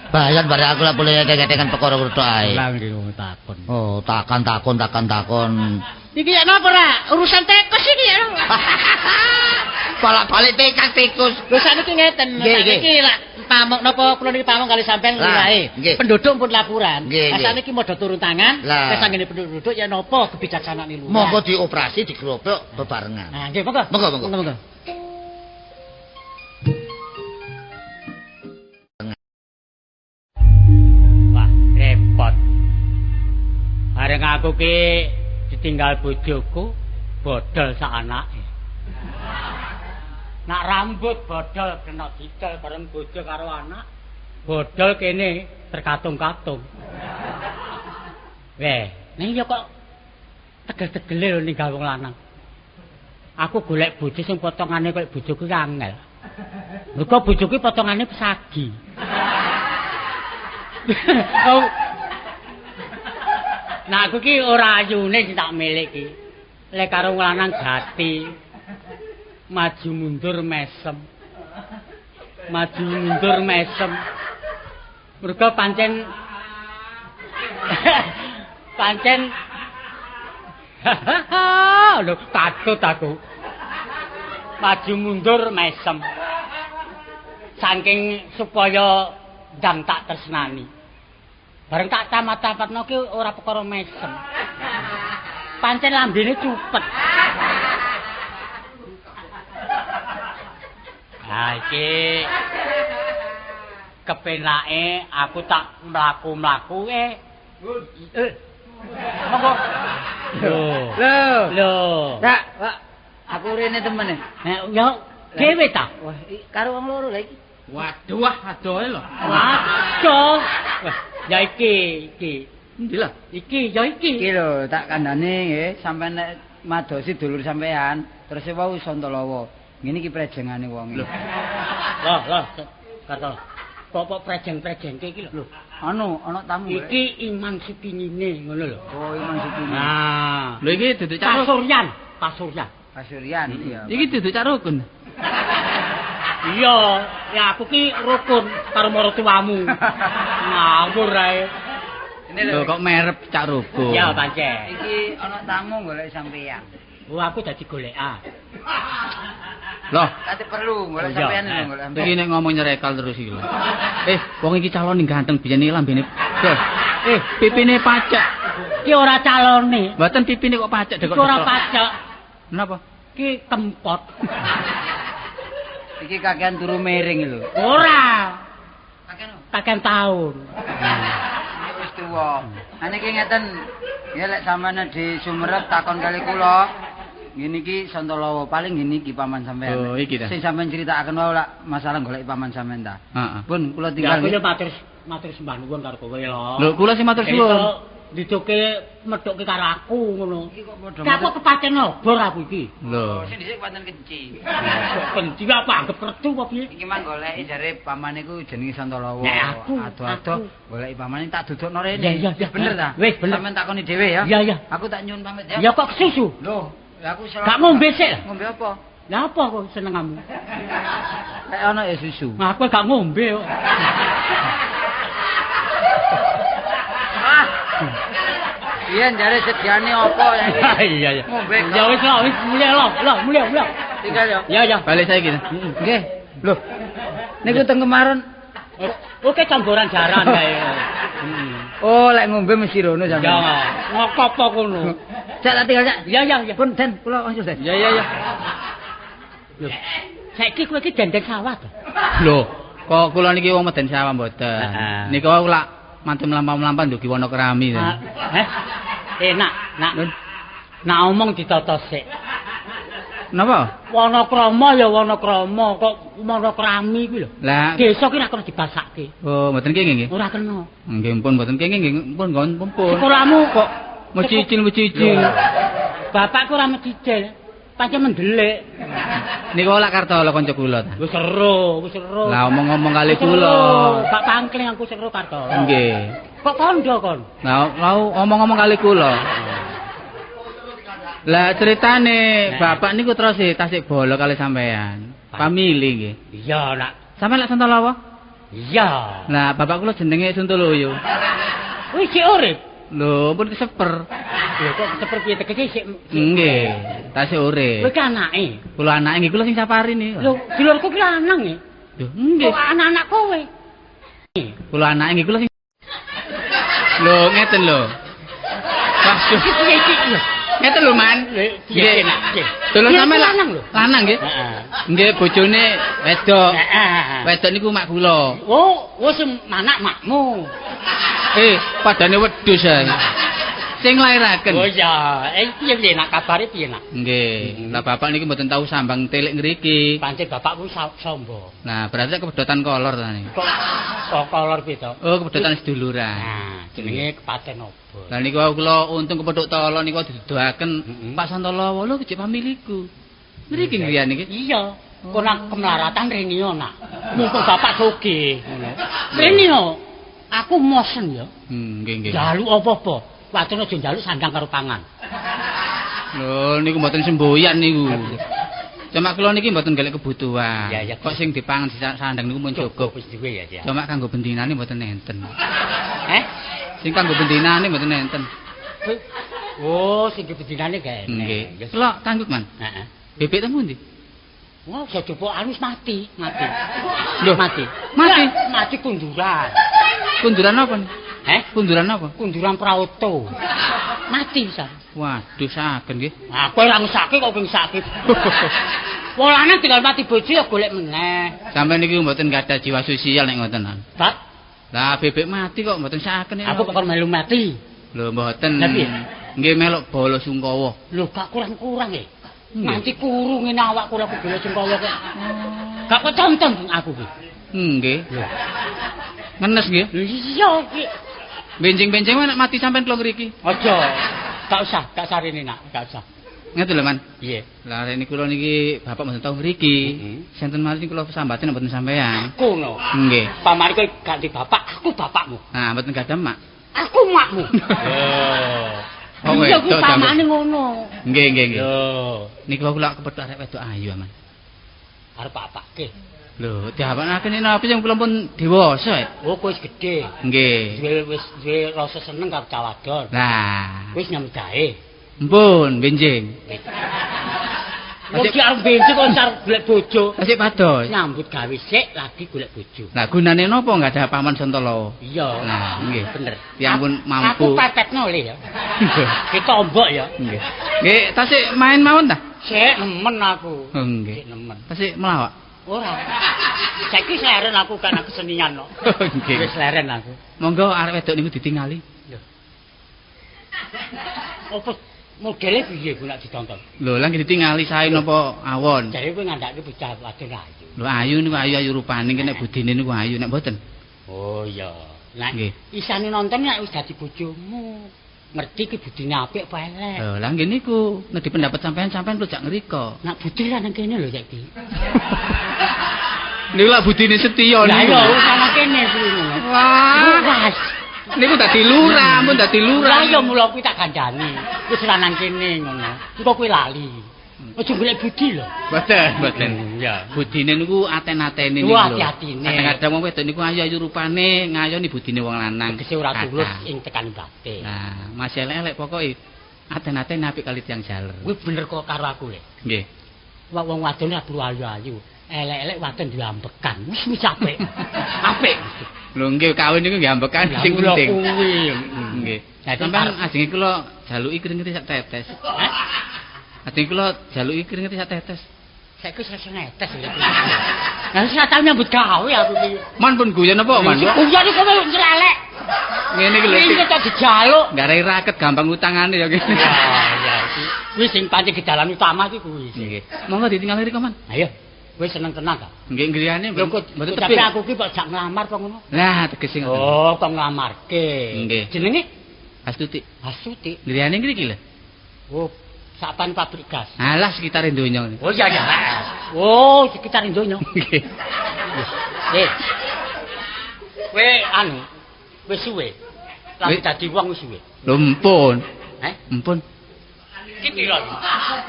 [SPEAKER 1] Bayan bare aku lak boleh edeng-edengan perkara tok ae.
[SPEAKER 2] Lah nggih wong takon.
[SPEAKER 1] Oh, takan takon takan takon.
[SPEAKER 2] Iki ya napa ra? Urusan tikus iki ya.
[SPEAKER 1] Bolak-balik tikas tikus.
[SPEAKER 2] Lho sakniki ngeten,
[SPEAKER 1] Nggih, nggih.
[SPEAKER 2] sakniki lak pamong napa kula niki pamong kali sampean
[SPEAKER 1] Lah,
[SPEAKER 2] lurahe.
[SPEAKER 1] nggih.
[SPEAKER 2] Penduduk pun laporan.
[SPEAKER 1] Nggih,
[SPEAKER 2] Lah
[SPEAKER 1] nggih.
[SPEAKER 2] sakniki modho turun tangan,
[SPEAKER 1] Lah.
[SPEAKER 2] wis anggene penduduk ya napa kebijaksanaan lurah.
[SPEAKER 1] Monggo dioperasi digerobyok bebarengan.
[SPEAKER 2] Nah, nggih, monggo.
[SPEAKER 1] Monggo, monggo.
[SPEAKER 2] Monggo, monggo. Bareng aku ki ditinggal bojoku, bodol sak anake. Nak rambut bodol kena dicel bareng bojo karo anak, bodol kene terkatung-katung. Weh, ning ya kok tegel-tegele lho ninggal wong lanang. Aku golek bojo sing potongane koyo bojoku ki angel. Mergo bojoku potongane pesagi. Oh. Nah aku ki ora ayune sing tak milik ki. Lek karo lanang gati. Maju mundur mesem. Maju mundur mesem. Mergo pancen pancen lho katut aku. Maju mundur mesem. Saking supaya ndang tak tresnani. Bareng tak tamat-tamatno ki ora perkara mesem. Pancen lambene cupet. Ha iki kepenake aku tak mlaku-mlaku Monggo. Lho.
[SPEAKER 1] Lho.
[SPEAKER 2] Lho.
[SPEAKER 1] Cak, Pak. Aku rene temen e.
[SPEAKER 2] Ya dhewe ta?
[SPEAKER 1] Wah, karo wong loro lha iki.
[SPEAKER 5] Waduh, wah adohe lho.
[SPEAKER 2] Waduh. Wah, ya iki, iki.
[SPEAKER 5] Endi lho?
[SPEAKER 2] Iki, ya iki.
[SPEAKER 1] Iki lho, tak kandhane nggih, sampean nek madosi dulur sampean, terus wau Santalawa. Ngene iki prejengane wong.
[SPEAKER 2] Lho. Loh, loh, Karto. Kok prejeng-prejengke iki lho.
[SPEAKER 1] Anu, ana tamu.
[SPEAKER 2] Iki Iman Sukinine ngono lho.
[SPEAKER 1] Oh, Iman Sukini.
[SPEAKER 2] Nah.
[SPEAKER 5] Lho iki duduk Cak
[SPEAKER 2] Pasuryan, Pasuryan.
[SPEAKER 1] Pasuryan, iya.
[SPEAKER 5] Iki duduk Cak Rukun.
[SPEAKER 2] Iya, ya aku ki rukun karo maratuwamu. Ngawur ae.
[SPEAKER 5] Lho kok merep Cak Rukun.
[SPEAKER 2] Ya pancen.
[SPEAKER 1] Iki ana tamu golek sampeyan.
[SPEAKER 2] Oh, aku dadi golekan.
[SPEAKER 5] Loh,
[SPEAKER 1] kate perlu golek sampean lho golek sampean.
[SPEAKER 5] Iki nek ngomong nyerekal terus iki lho. Wong iki calon ganteng biyen iki lambene. Pipine pacek.
[SPEAKER 2] Ki ora calone.
[SPEAKER 5] Mboten pipine kok pacek
[SPEAKER 2] dekok. Ora pacek.
[SPEAKER 5] Napa?
[SPEAKER 2] Ki kempot.
[SPEAKER 1] Iki kakean turu miring lho.
[SPEAKER 2] Ora. Kakean taun.
[SPEAKER 1] Wis tuwa. Ane iki ngeten, ya lek sampeyan di Sumerep takon kali kula. Ngene iki Santalawa paling ngene iki paman sampean.
[SPEAKER 5] Oh, iki ta.
[SPEAKER 1] Sing sampean critakaken wae lak masalah golek paman sampean ta.
[SPEAKER 5] Heeh.
[SPEAKER 1] Pun kula tinggal.
[SPEAKER 2] Ya aku yo matur sembah nuwun karo kowe lho.
[SPEAKER 5] Lho kula sing matur suwun.
[SPEAKER 2] Dicoke methuke karo aku ngono.
[SPEAKER 1] Iki kok padha.
[SPEAKER 2] Aku kepancen obor aku iki.
[SPEAKER 5] Lho.
[SPEAKER 1] Sing dhisik pancen kenci.
[SPEAKER 2] Kok kenci apa anggap kertu apa piye?
[SPEAKER 1] Iki mang goleki jare pamane iku jenenge Santalawa. Ado-ado goleki pamane tak dudukno rene. Bener ta?
[SPEAKER 2] Wis bener.
[SPEAKER 1] Sampeyan takoni dhewe ya.
[SPEAKER 2] Iya, iya.
[SPEAKER 1] Aku tak nyuwun pamit ya.
[SPEAKER 2] Ya kok kesusu?
[SPEAKER 1] Lho, aku
[SPEAKER 2] gak ngombe sik.
[SPEAKER 1] Ngombe apa?
[SPEAKER 2] Lah apa kok senengamu?
[SPEAKER 1] Lek ana ya susu.
[SPEAKER 2] Aku gak ngombe kok.
[SPEAKER 1] Iya jare sediane apa ya iki?
[SPEAKER 2] Iya iya.
[SPEAKER 1] Ngombe.
[SPEAKER 2] Ya wis lah, wis mulih lho, lho, mulih, mulih.
[SPEAKER 1] Tinggal ya.
[SPEAKER 2] Ya ya,
[SPEAKER 5] balik saiki.
[SPEAKER 1] Nggih. Lho. Niku teng kemarin.
[SPEAKER 2] Oke camboran jaran kae.
[SPEAKER 1] Oh, lek ngombe mesti rono sampeyan.
[SPEAKER 2] Ya, ngopo kono?
[SPEAKER 1] Cak tak tinggal, Cak.
[SPEAKER 2] Iya iya iya.
[SPEAKER 1] Pun Den, kula langsung Den.
[SPEAKER 5] Iya iya iya.
[SPEAKER 2] Lho. Saiki kowe iki dendeng sawah to?
[SPEAKER 5] Lho, kok kula niki wong meden sawah mboten. Niku wau lak mantun mlampah-mlampah ndugi wana kerami.
[SPEAKER 2] Heh. Nak, nak. Nak omong ditata sik.
[SPEAKER 5] Napa?
[SPEAKER 2] Wanakrama ya wanakrama, kok wanakrami kuwi lho.
[SPEAKER 5] Lah,
[SPEAKER 2] desa ki ora kena dibasake.
[SPEAKER 5] Oh, mboten kenging nggih.
[SPEAKER 2] Ora kena.
[SPEAKER 5] Nggih, pun mboten kenging nggih, pun nggon pun.
[SPEAKER 2] Sekolahmu
[SPEAKER 5] kok mecicil-mecicil.
[SPEAKER 2] Bapakku ora mecicil. Pancen mendelik.
[SPEAKER 5] Niku lak Kartolo kanca kula ta.
[SPEAKER 2] Wis seru, wis seru.
[SPEAKER 5] Lah omong-omong kali kula.
[SPEAKER 2] Pak pangkling aku seru Kartolo.
[SPEAKER 5] Nggih.
[SPEAKER 2] Kok kandha kon?
[SPEAKER 5] Lah omong-omong kali kula. Lah ceritane bapak niku terus tasik bolo kali sampean. Pamili nggih.
[SPEAKER 2] Iya, nak.
[SPEAKER 5] Sampeyan lak Santalawa?
[SPEAKER 2] Iya.
[SPEAKER 5] Lah bapak kula jenenge Suntoloyo.
[SPEAKER 2] Wis sik urip.
[SPEAKER 5] Lho, pun keseper.
[SPEAKER 2] Lho kok keseper piye tegese sik?
[SPEAKER 5] Nggih, tasik urip.
[SPEAKER 2] Kowe ki anake.
[SPEAKER 5] Kula anake nggih kula sing safari niku.
[SPEAKER 2] Lho, dulurku ki lanang nggih.
[SPEAKER 5] Lho, nggih.
[SPEAKER 2] Kok anak-anak kowe?
[SPEAKER 5] Kula anake nggih kula sing Lho, ngeten lho. Waduh. Ngeten lho, Man.
[SPEAKER 2] Nggih, nggih.
[SPEAKER 5] Dulur sampean
[SPEAKER 2] lanang lho.
[SPEAKER 5] Lanang nggih.
[SPEAKER 2] Heeh.
[SPEAKER 5] Nggih, bojone wedok.
[SPEAKER 2] Heeh.
[SPEAKER 5] Wedok niku mak kula.
[SPEAKER 2] Oh, wis manak makmu.
[SPEAKER 5] Padane wedhus ae. Sing nglairaken.
[SPEAKER 2] Oh iya, piye nak kabare piye nak?
[SPEAKER 5] Nggih. Lah bapak niki mboten tau sambang telik ngriki.
[SPEAKER 2] Pancen bapakku sombong.
[SPEAKER 5] Nah, berarti kepedotan kolor ta niki.
[SPEAKER 2] Kok kolor piye to?
[SPEAKER 5] Oh, kepedotan seduluran.
[SPEAKER 2] Nah, jenenge kepaten opo?
[SPEAKER 5] Lah niku kula untung kepethuk tolo niku diduduhaken Pak Santolowo lho kejek familiku. Ngriki ngriyane iki.
[SPEAKER 2] Iya. Kok nang kemelaratan rene yo nak. Mumpung bapak sugih ngono. Rene yo aku mosen yo.
[SPEAKER 5] Nggih nggih.
[SPEAKER 2] Njaluk apa-apa. Wadon aja njaluk sandang karo pangan.
[SPEAKER 5] Lho niku mboten semboyan niku. Cuma kula niki mboten golek kebutuhan.
[SPEAKER 2] Ya, ya.
[SPEAKER 5] Kok sing dipangan sandang niku mun cukup.
[SPEAKER 2] Wis duwe ya, ya.
[SPEAKER 5] Cuma kanggo bendinane mboten enten.
[SPEAKER 2] Eh?
[SPEAKER 5] Sing kanggo bendinane mboten enten.
[SPEAKER 2] Oh, sing bendinane gak enek.
[SPEAKER 5] Nggih. Kula tangguk, Man.
[SPEAKER 2] Heeh.
[SPEAKER 5] Bebek teng pundi?
[SPEAKER 2] Wah, aja coba anu mati, mati.
[SPEAKER 5] Loh,
[SPEAKER 2] mati.
[SPEAKER 5] Mati.
[SPEAKER 2] Mati kunduran.
[SPEAKER 5] Kunduran apa?
[SPEAKER 2] Eh?
[SPEAKER 5] Kunduran apa?
[SPEAKER 2] Kunduran praoto. Mati pisan.
[SPEAKER 5] Waduh, saken nggih.
[SPEAKER 2] Aku ora ngesake kok ngesake. Wong lanang tinggal mati bojo ya golek meneh.
[SPEAKER 5] Sampeyan niki mboten gadah jiwa sosial nek ngoten.
[SPEAKER 2] Bab?
[SPEAKER 5] Lah bebek mati kok mboten saken.
[SPEAKER 2] Aku kok melu mati.
[SPEAKER 5] Lho mboten.
[SPEAKER 2] Lah piye?
[SPEAKER 5] Nggih melok bala sungkawa.
[SPEAKER 2] Lho gak kurang-kurang e. Nganti kuru ngene awakku lho bala sungkawa kok. Gak ketonton aku ki.
[SPEAKER 5] Nggih. Ngenes nggih.
[SPEAKER 2] Iya iki.
[SPEAKER 5] Benjing-benjing nek mati sampean kula ngriki.
[SPEAKER 2] Aja. Gak usah, gak sarene nak, gak usah.
[SPEAKER 5] Ngeten lho, Man.
[SPEAKER 2] Piye?
[SPEAKER 5] Lah rene kula niki bapak mboten tau ngriki. Senten malih kula sambaten mboten sampean.
[SPEAKER 2] Aku no.
[SPEAKER 5] Nggih.
[SPEAKER 2] Pamane kowe gak di bapak, aku bapakmu.
[SPEAKER 5] Nah, mboten gadah mak.
[SPEAKER 2] Aku makmu.
[SPEAKER 5] Oh,
[SPEAKER 2] iya ku pamane ngono.
[SPEAKER 5] Nggih, nggih, nggih.
[SPEAKER 2] Lho,
[SPEAKER 5] niku aku lak kepethuk arek wedok ayu, Man.
[SPEAKER 2] Arep apake?
[SPEAKER 5] Lho, diapakake napa sing kula pun dewasa e.
[SPEAKER 2] Oh, kowe wis gedhe.
[SPEAKER 5] Nggih.
[SPEAKER 2] Duwe wis duwe rasa seneng karo cah wadon.
[SPEAKER 5] Lah,
[SPEAKER 2] wis nyambut gawe.
[SPEAKER 5] Mpun, benjing.
[SPEAKER 2] Wong ki arep benjing kok arep golek bojo.
[SPEAKER 5] Tasik pados.
[SPEAKER 2] Nyambut gawe sik lagi golek bojo.
[SPEAKER 5] Lah gunane napa enggak ada paman Santolowo?
[SPEAKER 2] Iya.
[SPEAKER 5] Nah, nggih.
[SPEAKER 2] Bener.
[SPEAKER 5] Tiyang pun mampu.
[SPEAKER 2] Aku pepetno le ya. Ditombok ya.
[SPEAKER 5] Nggih. Nggih, tasik main mawon ta?
[SPEAKER 2] Sik nemen aku.
[SPEAKER 5] Oh, nggih.
[SPEAKER 2] Sik nemen.
[SPEAKER 5] Tasik melawak.
[SPEAKER 2] Ora. Saiki leren aku kan aku kesenian kok.
[SPEAKER 5] Nggih.
[SPEAKER 2] Wis leren aku.
[SPEAKER 5] Monggo arek wedok niku ditingali.
[SPEAKER 2] Lho. Apa modele piye ku nek ditonton?
[SPEAKER 5] Lho, lah nggih ditingali sae napa awon?
[SPEAKER 2] Jare kowe ngandhake bocah wadon ayu.
[SPEAKER 5] Lho ayu niku ayu-ayu rupane iki nek budine niku ayu nek mboten.
[SPEAKER 2] Oh iya. Nek isane nonton nek wis dadi bojomu. Ngerti ki budine apik apa elek.
[SPEAKER 5] Lho, lah nggih niku nek pendapat sampean sampean rujak ngriko.
[SPEAKER 2] Nek budi ra nang kene lho saiki.
[SPEAKER 5] Niku lak budine setya niku.
[SPEAKER 2] Lah iya wis nang kene kuwi ngono.
[SPEAKER 5] Wah. Niku dadi lurah, ampun dadi lurah.
[SPEAKER 2] Lah iya mula kuwi tak kandhani. Wis ra nang kene ngono. Engko kuwi lali. Aja golek budi lho.
[SPEAKER 5] Mboten, mboten.
[SPEAKER 2] Iya.
[SPEAKER 5] Budine niku aten-atene niku lho.
[SPEAKER 2] Ati-atine.
[SPEAKER 5] Kadang-kadang wong wedok niku ayu-ayu rupane ngayoni budine wong lanang.
[SPEAKER 2] Tegese ora tulus ing tekan batin.
[SPEAKER 5] Nah, masih elek-elek pokoke aten-atene apik kali tiyang jaler.
[SPEAKER 2] Kuwi bener kok karo aku le.
[SPEAKER 5] Nggih.
[SPEAKER 2] Wong wadon ora perlu ayu-ayu. Elek-elek wadon duwe ambekan. Wis wis apik. Apik.
[SPEAKER 5] Lho nggih kawin niku nggih ambekan sing penting.
[SPEAKER 2] Kuwi.
[SPEAKER 5] Nggih. Sampeyan ajenge kula jaluki kringete sak tetes.
[SPEAKER 2] Hah?
[SPEAKER 5] Ajenge kula jaluki kringete sak tetes.
[SPEAKER 2] Saiki wis iso netes lho. Lah wis ora tau nyambut gawe aku iki.
[SPEAKER 5] Man pun guyon apa, Man?
[SPEAKER 2] Guyon iku kowe ncelelek.
[SPEAKER 5] Ngene iki lho.
[SPEAKER 2] Iki kok dijaluk.
[SPEAKER 5] Garai raket gampang utangane ya kene.
[SPEAKER 2] Ya ya iki. Kuwi sing pancen gedalan utama iki kuwi.
[SPEAKER 5] Nggih. Monggo ditingali riko, Man.
[SPEAKER 2] Ayo. Kowe seneng tenan ta?
[SPEAKER 5] Nggih griyane
[SPEAKER 2] mboten tepik. Tapi aku ki kok jak nglamar apa ngono?
[SPEAKER 5] Lah tegese ngoten.
[SPEAKER 2] Oh, kok nglamarke.
[SPEAKER 5] Nggih.
[SPEAKER 2] Jenenge
[SPEAKER 5] Astuti.
[SPEAKER 2] Astuti.
[SPEAKER 5] Griyane ngriki lho.
[SPEAKER 2] Oh, sapan pabrik gas.
[SPEAKER 5] Alah sekitar donya.
[SPEAKER 2] Oh iya iya. Oh, sekitar donya.
[SPEAKER 5] Nggih.
[SPEAKER 2] Eh. Kowe anu wis suwe. Lagi dadi wong wis suwe.
[SPEAKER 5] Lho mpun.
[SPEAKER 2] Eh?
[SPEAKER 5] Mpun.
[SPEAKER 2] Iki piro?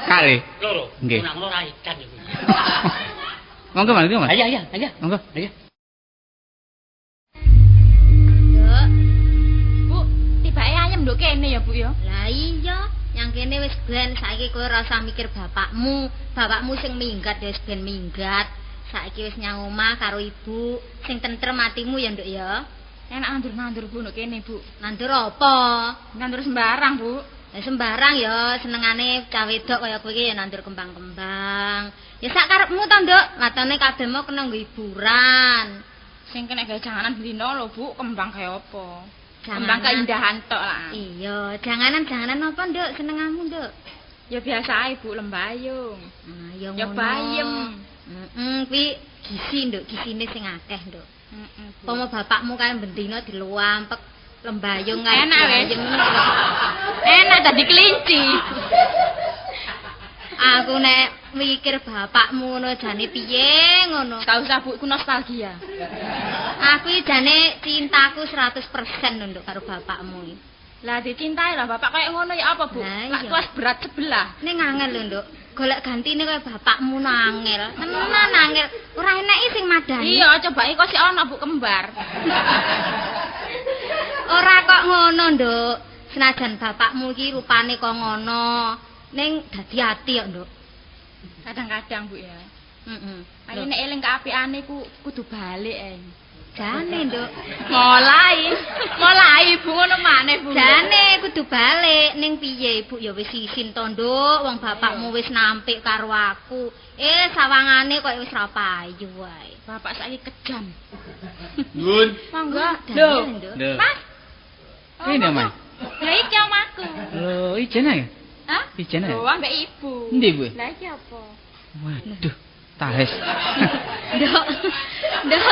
[SPEAKER 5] Kali.
[SPEAKER 2] Loro.
[SPEAKER 5] Nggih.
[SPEAKER 2] Nang ora ikan iku.
[SPEAKER 5] Monggo, Mas, Mas.
[SPEAKER 2] Ayo, ayo, ayo.
[SPEAKER 5] Monggo.
[SPEAKER 2] Ayo.
[SPEAKER 3] Nduk.
[SPEAKER 4] Bu, tibake ayam nduk kene ya, Bu ya.
[SPEAKER 3] Lah iya, yang kene wis ben saiki kowe ora usah mikir bapakmu. Bapakmu sing minggat ya wis ben minggat. Saiki wis nyang omah karo ibu, sing tentrem atimu ya, Nduk ya.
[SPEAKER 4] Enak nandur-nandur Bu nduk kene, Bu.
[SPEAKER 3] Nandur apa?
[SPEAKER 4] Nandur sembarang, Bu.
[SPEAKER 3] Ya sembarang ya, senengane cah wedok kaya kowe iki ya nandur kembang-kembang. Ya sak karepmu to, Nduk. Watone kabeh mau kena nggo hiburan.
[SPEAKER 4] Sing kena gawe janganan bendina lho, Bu, kembang gawe apa? Kembang keindahan tok lah.
[SPEAKER 3] Iya, janganan-janganan apa, Nduk? Senengamu, Nduk?
[SPEAKER 4] Ya biasa ae, Bu, lembayung.
[SPEAKER 3] Ah, ya ngono.
[SPEAKER 4] Ya bayem.
[SPEAKER 3] Heeh, kuwi gizi, Nduk, gisine sing akeh, Nduk.
[SPEAKER 4] Heeh.
[SPEAKER 3] Pomo bapakmu kae bendina diluampek lembayung kae.
[SPEAKER 4] Enak wis. Enak dadi kelinci.
[SPEAKER 3] Aku nek mikir bapakmu ngono jane piye ngono.
[SPEAKER 4] Gak usah, Bu, iku nostalgia.
[SPEAKER 3] Aku iki jane cintaku 100% lho, Nduk, karo bapakmu iki.
[SPEAKER 4] Lah dicintai lah bapak kayak ngono ya apa, Bu?
[SPEAKER 3] Lah
[SPEAKER 4] Lak tuas berat sebelah.
[SPEAKER 3] Ning angel lho, Nduk. Golek gantine kaya bapakmu nangel. Tenan angel. Ora eneki sing madani.
[SPEAKER 4] Iya, coba kok sik ana Bu kembar.
[SPEAKER 3] Ora kok ngono, Nduk. Senajan bapakmu iki rupane kok ngono, ning dadi ati kok, Nduk.
[SPEAKER 4] Kadang-kadang, Bu ya.
[SPEAKER 3] Heeh.
[SPEAKER 4] Ayo nek eling keapiane ku kudu balik ae.
[SPEAKER 3] Jane, Nduk.
[SPEAKER 4] Mulai Bu ngono maneh, Bu.
[SPEAKER 3] Jane kudu balik ning piye, Ibu ya wis isin to, Nduk. Wong bapakmu wis nampik karo aku. Sawangane koyo wis ra payu wae.
[SPEAKER 4] Bapak saiki kejam.
[SPEAKER 5] Nuwun.
[SPEAKER 4] Monggo.
[SPEAKER 3] Lho,
[SPEAKER 5] Lho.
[SPEAKER 4] Mas.
[SPEAKER 5] Kene, Mas.
[SPEAKER 4] Lah iki omahku.
[SPEAKER 5] Lho, ijen ae.
[SPEAKER 4] Hah?
[SPEAKER 5] Ijen ae.
[SPEAKER 4] Lho, ambek ibu.
[SPEAKER 5] Endi, Bu?
[SPEAKER 4] Lah iki apa?
[SPEAKER 5] Waduh, tahes.
[SPEAKER 3] Nduk. Nduk.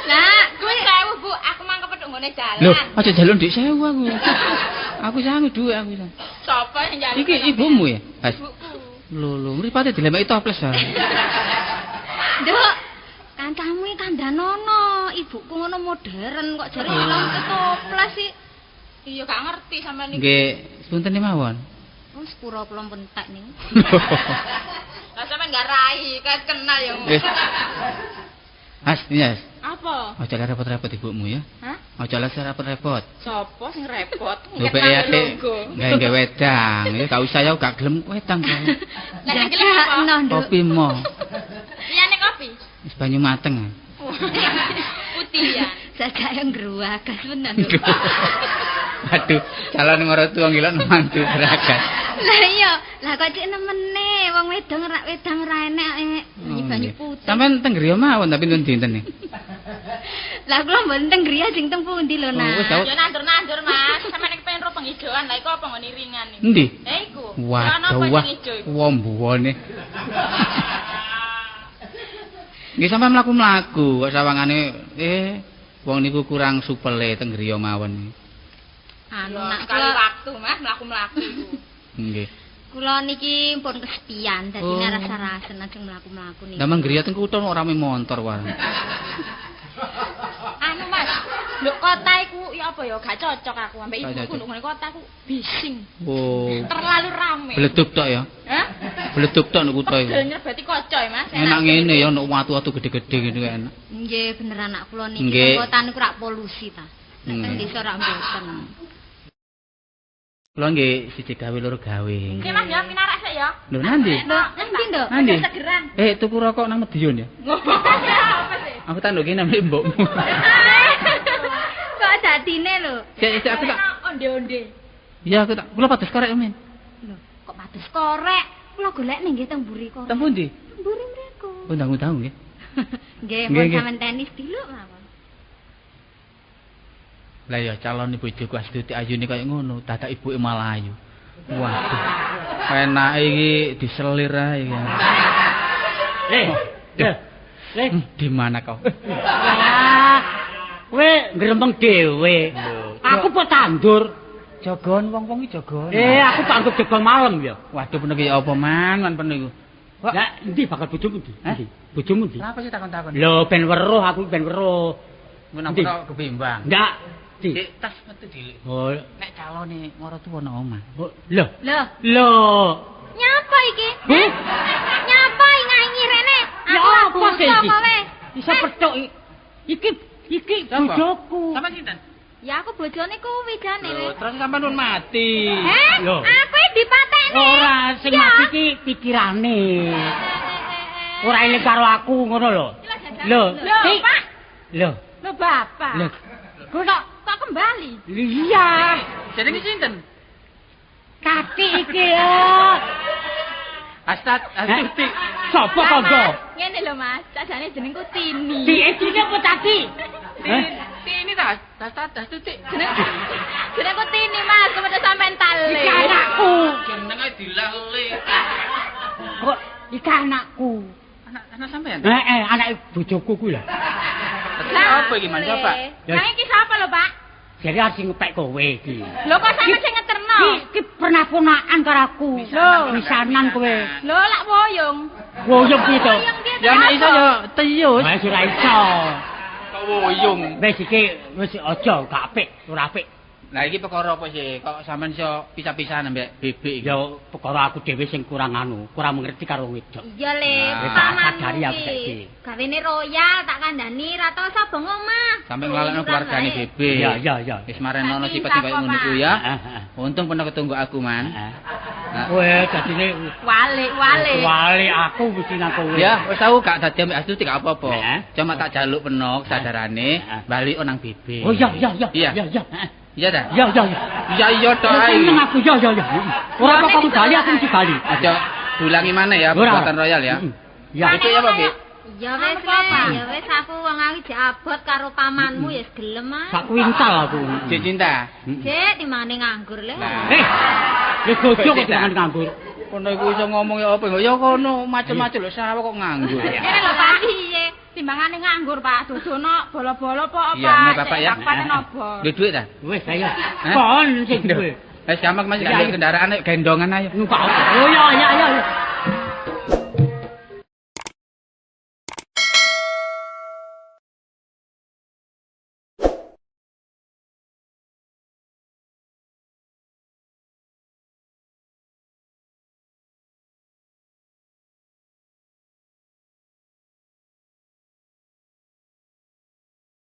[SPEAKER 3] Lah,
[SPEAKER 4] kuwi 1000, Bu. Aku mang kepethuk nggone dalan.
[SPEAKER 5] Lho, aja jaluk ndik 1000 aku. Aku sangu dhuwit aku.
[SPEAKER 4] Sapa sing njaluk?
[SPEAKER 5] Iki ibumu ya? Has.
[SPEAKER 4] Ibuku.
[SPEAKER 5] Lho, lho, mripate dilemeki toples ah.
[SPEAKER 3] Nduk, kancamu iki kandhanono, ibuku ngono modern kok jare dilemeki toples sih.
[SPEAKER 4] Iya, gak ngerti sampean niku.
[SPEAKER 5] Nggih, sepunten mawon.
[SPEAKER 3] Oh, sepuro kula entek niku.
[SPEAKER 4] Lah sampean gak rai, kan kenal ya.
[SPEAKER 5] Wis. Has, yes.
[SPEAKER 4] Apa?
[SPEAKER 5] Aja repot-repot ibumu ya.
[SPEAKER 4] Hah?
[SPEAKER 5] Aja repot-repot.
[SPEAKER 4] Sopo sing repot?
[SPEAKER 5] Lho pek gawe wedang, ya gak usah ya gak gelem wedang kok.
[SPEAKER 4] Lah nek gelem apa?
[SPEAKER 5] Kopi mo.
[SPEAKER 4] Liyane kopi.
[SPEAKER 5] Wis banyu mateng.
[SPEAKER 4] Putih ya.
[SPEAKER 3] Sajake ngruwagas tenan.
[SPEAKER 5] Aduh, calon maratuwa ngilok mantu beragas.
[SPEAKER 3] Lah iya, lah kok cek nemene wong wedang rak wedang ra enek banyu putih.
[SPEAKER 5] Sampeyan teng griya mawon tapi nuwun dinten nih.
[SPEAKER 3] Lah kula mboten teng griya sing teng pundi lho, Nak.
[SPEAKER 4] Yo nandur-nandur, Mas. Sampeyan nek pengen ro penghijoan, lah iku apa nggone iringan niku?
[SPEAKER 5] Endi?
[SPEAKER 4] Eh iku.
[SPEAKER 5] Waduh, wah. Wombuwone. Nggih sampeyan mlaku-mlaku kok sawangane wong niku kurang supele teng griya mawon.
[SPEAKER 3] Anu nak
[SPEAKER 4] sekali waktu, Mas, mlaku-mlaku iku.
[SPEAKER 5] Nggih.
[SPEAKER 3] Kula niki pun kesepian dadi rasa-rasen ajeng mlaku-mlaku niki.
[SPEAKER 5] Lah griya teng kutha ora rame montor wae.
[SPEAKER 4] Anu Mas, lho kota iku ya apa ya gak cocok aku ambek ibuku nduk ngene kota iku bising.
[SPEAKER 5] Oh.
[SPEAKER 4] Terlalu rame.
[SPEAKER 5] Bleduk tok ya?
[SPEAKER 4] Hah?
[SPEAKER 5] Bleduk tok nduk kutha iku.
[SPEAKER 4] Pegel nyerbeti kaca ya, Mas.
[SPEAKER 5] Enak ngene ya nduk watu-watu gede-gede ngene kok enak.
[SPEAKER 3] Nggih, bener anak kula niki kota niku rak polusi ta. Nek teng desa rak mboten.
[SPEAKER 5] Kula nggih siji gawe loro gawe.
[SPEAKER 4] Nggih Mas ya pinarak sik ya.
[SPEAKER 5] Lho nanti?
[SPEAKER 3] Nanti, Nduk.
[SPEAKER 5] Nanti.
[SPEAKER 4] Segeran.
[SPEAKER 5] Tuku rokok nang Medion ya.
[SPEAKER 4] Apa sih?
[SPEAKER 5] Aku tak ndoki nang mbokmu.
[SPEAKER 3] Kok dadine lho?
[SPEAKER 5] Sik sik aku tak
[SPEAKER 4] onde-onde.
[SPEAKER 5] Iya aku tak. Kula pados korek men.
[SPEAKER 3] Lho, kok pados korek? Kula golekne nggih teng mburi korek.
[SPEAKER 5] Teng pundi?
[SPEAKER 3] Mburi mriku.
[SPEAKER 5] Oh, ndang-ndang nggih.
[SPEAKER 3] Nggih, pun sampean tenis diluk mawon.
[SPEAKER 5] Lah ya calon bojoku Astuti ayune kaya ngono, dadak ibuke malah ayu. Waduh. Enake iki diselir ae iki. Di mana kau?
[SPEAKER 2] Kowe ngrembeng dhewe. Aku po tandur.
[SPEAKER 5] Jagon wong-wong iki jagon.
[SPEAKER 2] Aku panggep jagon malam ya.
[SPEAKER 5] Waduh penuh iki apa man penuh iku.
[SPEAKER 2] Lah endi bakal bojomu endi? Endi? Bojomu endi?
[SPEAKER 5] Lah apa sih takon-takon?
[SPEAKER 2] Lho ben weruh aku ben weruh.
[SPEAKER 5] Ngono aku kebimbang.
[SPEAKER 2] Ndak.
[SPEAKER 5] Dik tas metu dilik.
[SPEAKER 2] Oh,
[SPEAKER 5] nek calone maratuwa nang omah.
[SPEAKER 2] Lho.
[SPEAKER 3] Lho.
[SPEAKER 2] Lho.
[SPEAKER 3] Nyapa iki? Nyapa nganyi rene?
[SPEAKER 2] Ya
[SPEAKER 3] Aku
[SPEAKER 2] apa sih iki?
[SPEAKER 3] kowe.
[SPEAKER 2] Iso petuk iki iki bojoku.
[SPEAKER 5] Sampeyan sinten?
[SPEAKER 3] Ya aku bojone kuwi jane.
[SPEAKER 5] Lho, terus sampean pun mati.
[SPEAKER 2] Lho.
[SPEAKER 3] Aku dipatekne.
[SPEAKER 2] Ora sing mati iki pikirane. Ora eling karo aku ngono lho. Lho,
[SPEAKER 4] Pak.
[SPEAKER 2] Lho.
[SPEAKER 4] Lho Bapak.
[SPEAKER 2] Lho.
[SPEAKER 4] Kok kok kembali?
[SPEAKER 2] Iya.
[SPEAKER 5] Jenenge sinten?
[SPEAKER 2] Kati iki ya.
[SPEAKER 5] Astuti.
[SPEAKER 2] Sopo kandha?
[SPEAKER 4] Ngene lho Mas, sajane jenengku Tini.
[SPEAKER 2] Tini apa Tati?
[SPEAKER 5] Tini ta? Astutik.
[SPEAKER 4] Jenengku Tini, Mas, kepethuk sampean tale.
[SPEAKER 2] Iki anakku.
[SPEAKER 5] Jenenge dilale.
[SPEAKER 2] Kok iki anakku.
[SPEAKER 5] Anak sampean?
[SPEAKER 2] Heeh, anak bojoku kuwi lho.
[SPEAKER 5] Lah apa iki, Mas? Pak?
[SPEAKER 4] Lah iki sapa lho, Pak?
[SPEAKER 2] Jadi arep sing ngepek kowe iki.
[SPEAKER 4] Lho kok sampean sing ngeterno?
[SPEAKER 2] Iki pernah ponakan karo aku.
[SPEAKER 4] Lho,
[SPEAKER 2] pisanan kowe.
[SPEAKER 4] Lho lak woyong.
[SPEAKER 2] Woyong piye to?
[SPEAKER 5] Ya nek iso ya teyus.
[SPEAKER 2] Wis ora iso.
[SPEAKER 5] Kok woyong.
[SPEAKER 2] Wis iki wis aja gak apik, ora apik.
[SPEAKER 5] Lah iki perkara apa sih? Kok sampean iso pisah-pisahan ambek bebek iki?
[SPEAKER 2] Ya perkara aku dhewe sing kurang anu, kurang mengerti karo wedok.
[SPEAKER 3] Iya le,
[SPEAKER 2] pamanmu iki.
[SPEAKER 3] Gawene royal tak kandhani ra tau sabong omah.
[SPEAKER 5] Sampe nglalekno keluargane bebek.
[SPEAKER 2] Iya, iya, iya.
[SPEAKER 5] Wis marenono sifat sing koyo ngono iku ya. Untung pernah ketunggu aku, Man.
[SPEAKER 2] Weh, dadine
[SPEAKER 4] walik-walik.
[SPEAKER 2] Walik aku mesti nang kowe.
[SPEAKER 5] Ya, wis tau gak dadi ambek Astuti gak apa-apa. Cuma tak jaluk penok sadarane bali nang bebek.
[SPEAKER 2] Oh iya, iya, iya. Iya, iya.
[SPEAKER 5] Iya ta?
[SPEAKER 2] Iya, iya, iya.
[SPEAKER 5] Iya, iya tok ae.
[SPEAKER 2] Seneng aku, iya, iya, iya. Ora kok kamu bali, aku mesti bali.
[SPEAKER 5] Aja dulangi maneh ya perbuatan royal ya.
[SPEAKER 2] Ya,
[SPEAKER 5] itu ya, Pak, Bi.
[SPEAKER 3] Ya wis, ya wis aku wong aku jek abot karo pamanmu ya gelem ah.
[SPEAKER 2] Sak kuintal aku.
[SPEAKER 5] Jek cinta.
[SPEAKER 3] Jek timangane nganggur le.
[SPEAKER 2] Eh. Wis bojo kok timangane nganggur.
[SPEAKER 5] Kono iku iso ngomong ya apa? Ya kono macem-macem lho sawah kok nganggur.
[SPEAKER 4] Kene lho Pak piye? Timbangane nganggur Pak, dodono bolo-bolo apa Pak?
[SPEAKER 5] Iya, Bapak ya. Duwe dhuwit ta?
[SPEAKER 2] Wis ayo. Kon sing duwe.
[SPEAKER 5] Wis gampang Mas, gak kendaraan gendongan ayo.
[SPEAKER 2] Numpak. Oh iya iya iya.